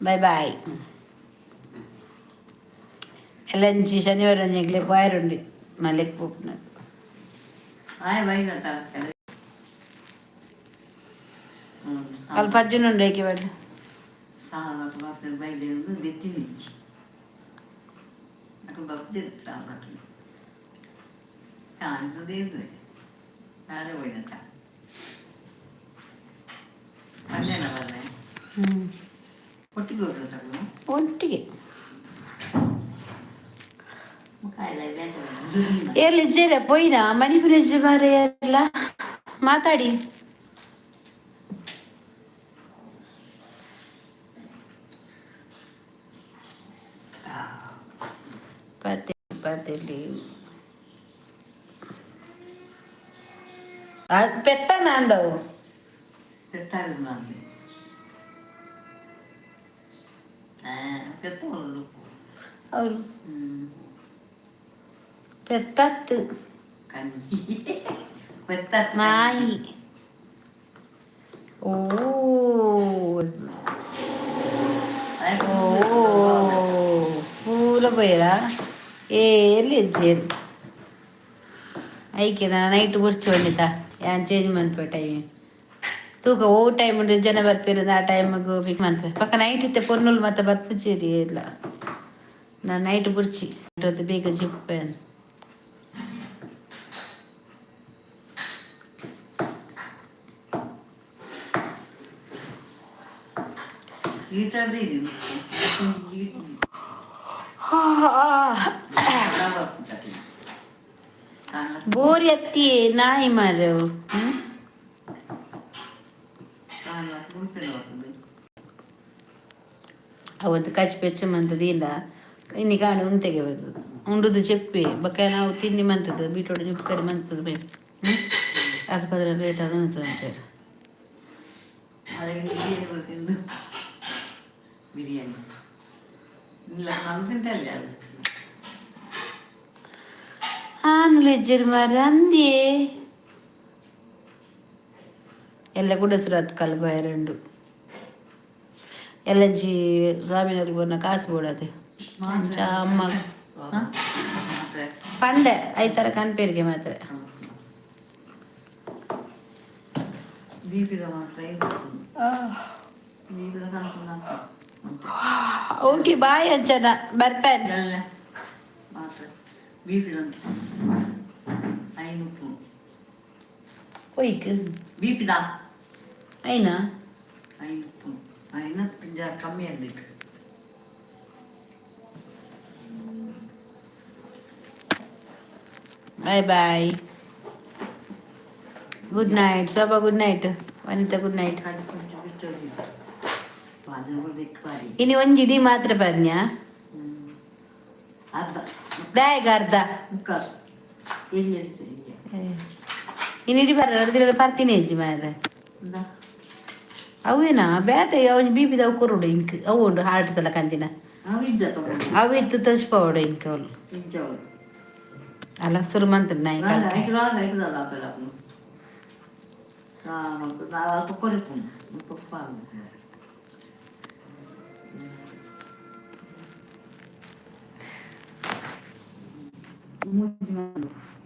ಬಾಯ್ ಬಾಯ್. ಎಲ್ಲಂಚಿ ಶನಿವಾರ ಒಂಜಿ ಬಾಯರುಂಡಿ ಮಲ್ಲೆಕ್ ಪೋಪುನ. ಆಯ್ ಬೈದ. ಅಲ್ಪ ಅಜ್ಜನ ಉಂಡು ಏಕೆ ಬರಲಿ. ಸಾಲ ಬೈದೆ ದೆತ್ತಿ ಅక్కడ ಬರ್ತದೆ ಸಾಲ ಕಾಣ್ತದೆ. ನಾಳೆ ಹೋಯ್ನಟ ಅಲ್ಲೇನ ಬರಲೆ. ಹ್ಞೂ. ಒಟ್ಟಿಗೆ ಹೋಗ್ಬೇಕು. ಒಟ್ಟಿಗೆ. ಎಲ್ಲಿ ಇಜ್ಜೆರ ಪೋಯಿನ ಮನಿಪುನ ಮಾರೆ ಎಲ್ಲ ಮಾತಾಡಿ. ಪತ್ತೆ ಪತ್ತೆಲಿ ಪೆತ್ತನ ಅಂದವು. పెత్తాడు. పెత్త. ಅವರು ಪೆತ್ತತ್ತು. ಕಂಜಿ ಪೆತ್ತ. ನಾಯಿ ಓ ಓ ಪೂರ ಪೋಯರಾ ಏ ಎಲ್ಲಿ ಇಜ್ಜೇರು ಐಕೆ ನಾನು ನೈಟ್ ಬುಡ್ಚಿ ಬಂದಿತ್ತ ಯಾನ್ ಚೇಂಜ್ ಮನ್ಪೆ ಟೈಮ್ ತೂಕ ಓ ಟೈಮ್ ಉಂಡು ಜನ ಬರ್ಪಿರ ಆ ಟೈಮಿಗೆ ಫಿಕ್ಸ್ ಮನ್ಪೆ ಪಕ್ಕ ನೈಟ್ ಇತ್ತೆ ಪೊನ್ನುಲು ಮತ್ತೆ ಬರ್ಪುಜೇರಿ ಇಲ್ಲ. ನಾನು ನೈಟ್ ಬುಡ್ಚಿ ಬೇಗ ಜಿಪ್ಪೆ. ಈ ಥರದ ಇದೆ. ಬೋರಿ ಅತ್ತಿ ನಾಯಿ ಮಾರ್ರೆ ಅವು. ಹ್ಮ್. ಅವಂತ ಕಚ್ ಪೆಚ್ಚ ಮಂತದ ಇಲ್ಲ ಇನ್ನು ಕಾಣಿ ಉಂತೆಗೆ ಬರ್ತದೆ ಉಂಡುದು ಚೆಪ್ಪೆ ಬಕ್ಕ ನಾವು ತಿಂಡಿ ಮಂತದ್ದು ಬೀಟೋಡು ಉಪ್ಪು ಮಂತದ್ದು ಬೇ. ಹ್ಞೂ, ಅಲ್ಪ ಲೇಟ್ ಆದ ಅಂತಾರೆ. ಬಿರಿಯಾನಿ ಬರ್ತಿದ್ದು ಬಿರಿಯಾನಿ ಇಲ್ಲ ನಾನು ತಿಂತಲ್ಲ ಅದು. ಆನು ಲೆಜ್ಜರ್ ಮಾರ್ರೆ ಅಂದಿಯೇ ಎಲ್ಲ ಕೂಡ ಸುರತ್ ಕಲ್ ಬಾಯರಂಡು ಎಲ್ಲಂಚಿ ಸ್ವಾಮಿನವ್ರಿಗೆ ಬನ್ನ ಕಾಸು ಬೋಡದೆ ಅಂಚ ಅಮ್ಮ. ಮಾತ್ರ. ಪಂಡೆ ಐತರ ಕನ್ಪೇರಿಗೆ ಮಾತ್ರ. ದೀಪಿದ ಮಾತ್ರ ದೀಪಿದ ಕಾಣ್ತದೆ. ಓಕೆ, ಬಾಯ್ ಅಂಚನ ಬರ್ಪೇನ್. ಎಲ್ಲ ಮಾತ್ರ ಬೀಪಿದಂತ 500. ಒಯ್ಕ್. ಬೀಪಿದ. ಐನಾ. 500 ಐನ ಪಿಂಜ ಕಮ್ಮಿ ಅಂದಿಟ್ಟು. Bye bye, good night Shobha, good night Vanitha, good night. ಕಡಿ ಕೊಂಚ ಬಿಚ್ಚೋದಿಲ್ಲ ಅದನ್ನು ಕೂಡ ದಿಕ್ಕು. ಇನಿ ಒಂಜಿ ಇಡೀ ಮಾತ್ರ ಬರ್ನ್ಯಾ? ಅರ್ಧ. ದಾಯಗ ಅರ್ಧ. ಮುಕ್ಕಾಲು ಎಲ್ಲಿ ಇರ್ತದೆ ಇಲ್ಲಿ. ಇನ್ನು ಇಡೀ ಬರ್ರ ಅರ್ಧ ಪರ್ತೀನಿ ಹೆಜ್ಜಿ ಮಾರ್ರೆ. ಇಂದ. ಅವೇನಾ ಬೇತೆ ಒಂಜಿ ಬಿ ಅವು ಕೊರುಡು ಇಂಕ್ ಅವು ಉಂಡು ಹಾರ್ಟ್ ತಲ ಕಂತಿನ. ಅವು ಇದ್ದ ತಗೊಂಡು. ಅವು ಇತ್ತು ತೋಚ್ಪೋಡು ಇಂಕ್ ಅವಳು. ಇಜ್ಜವಳು. ಅಲ್ಲ ಸುರು ಮಂತ್ ನಾಯಿ. ಐಟು ಐಟು ದಾಪೆಲ್ಲ ನಾವು ಅಲ್ಪ ಕೊರಿಪು ಪಪ್ಪ. ಮೂಜಿ.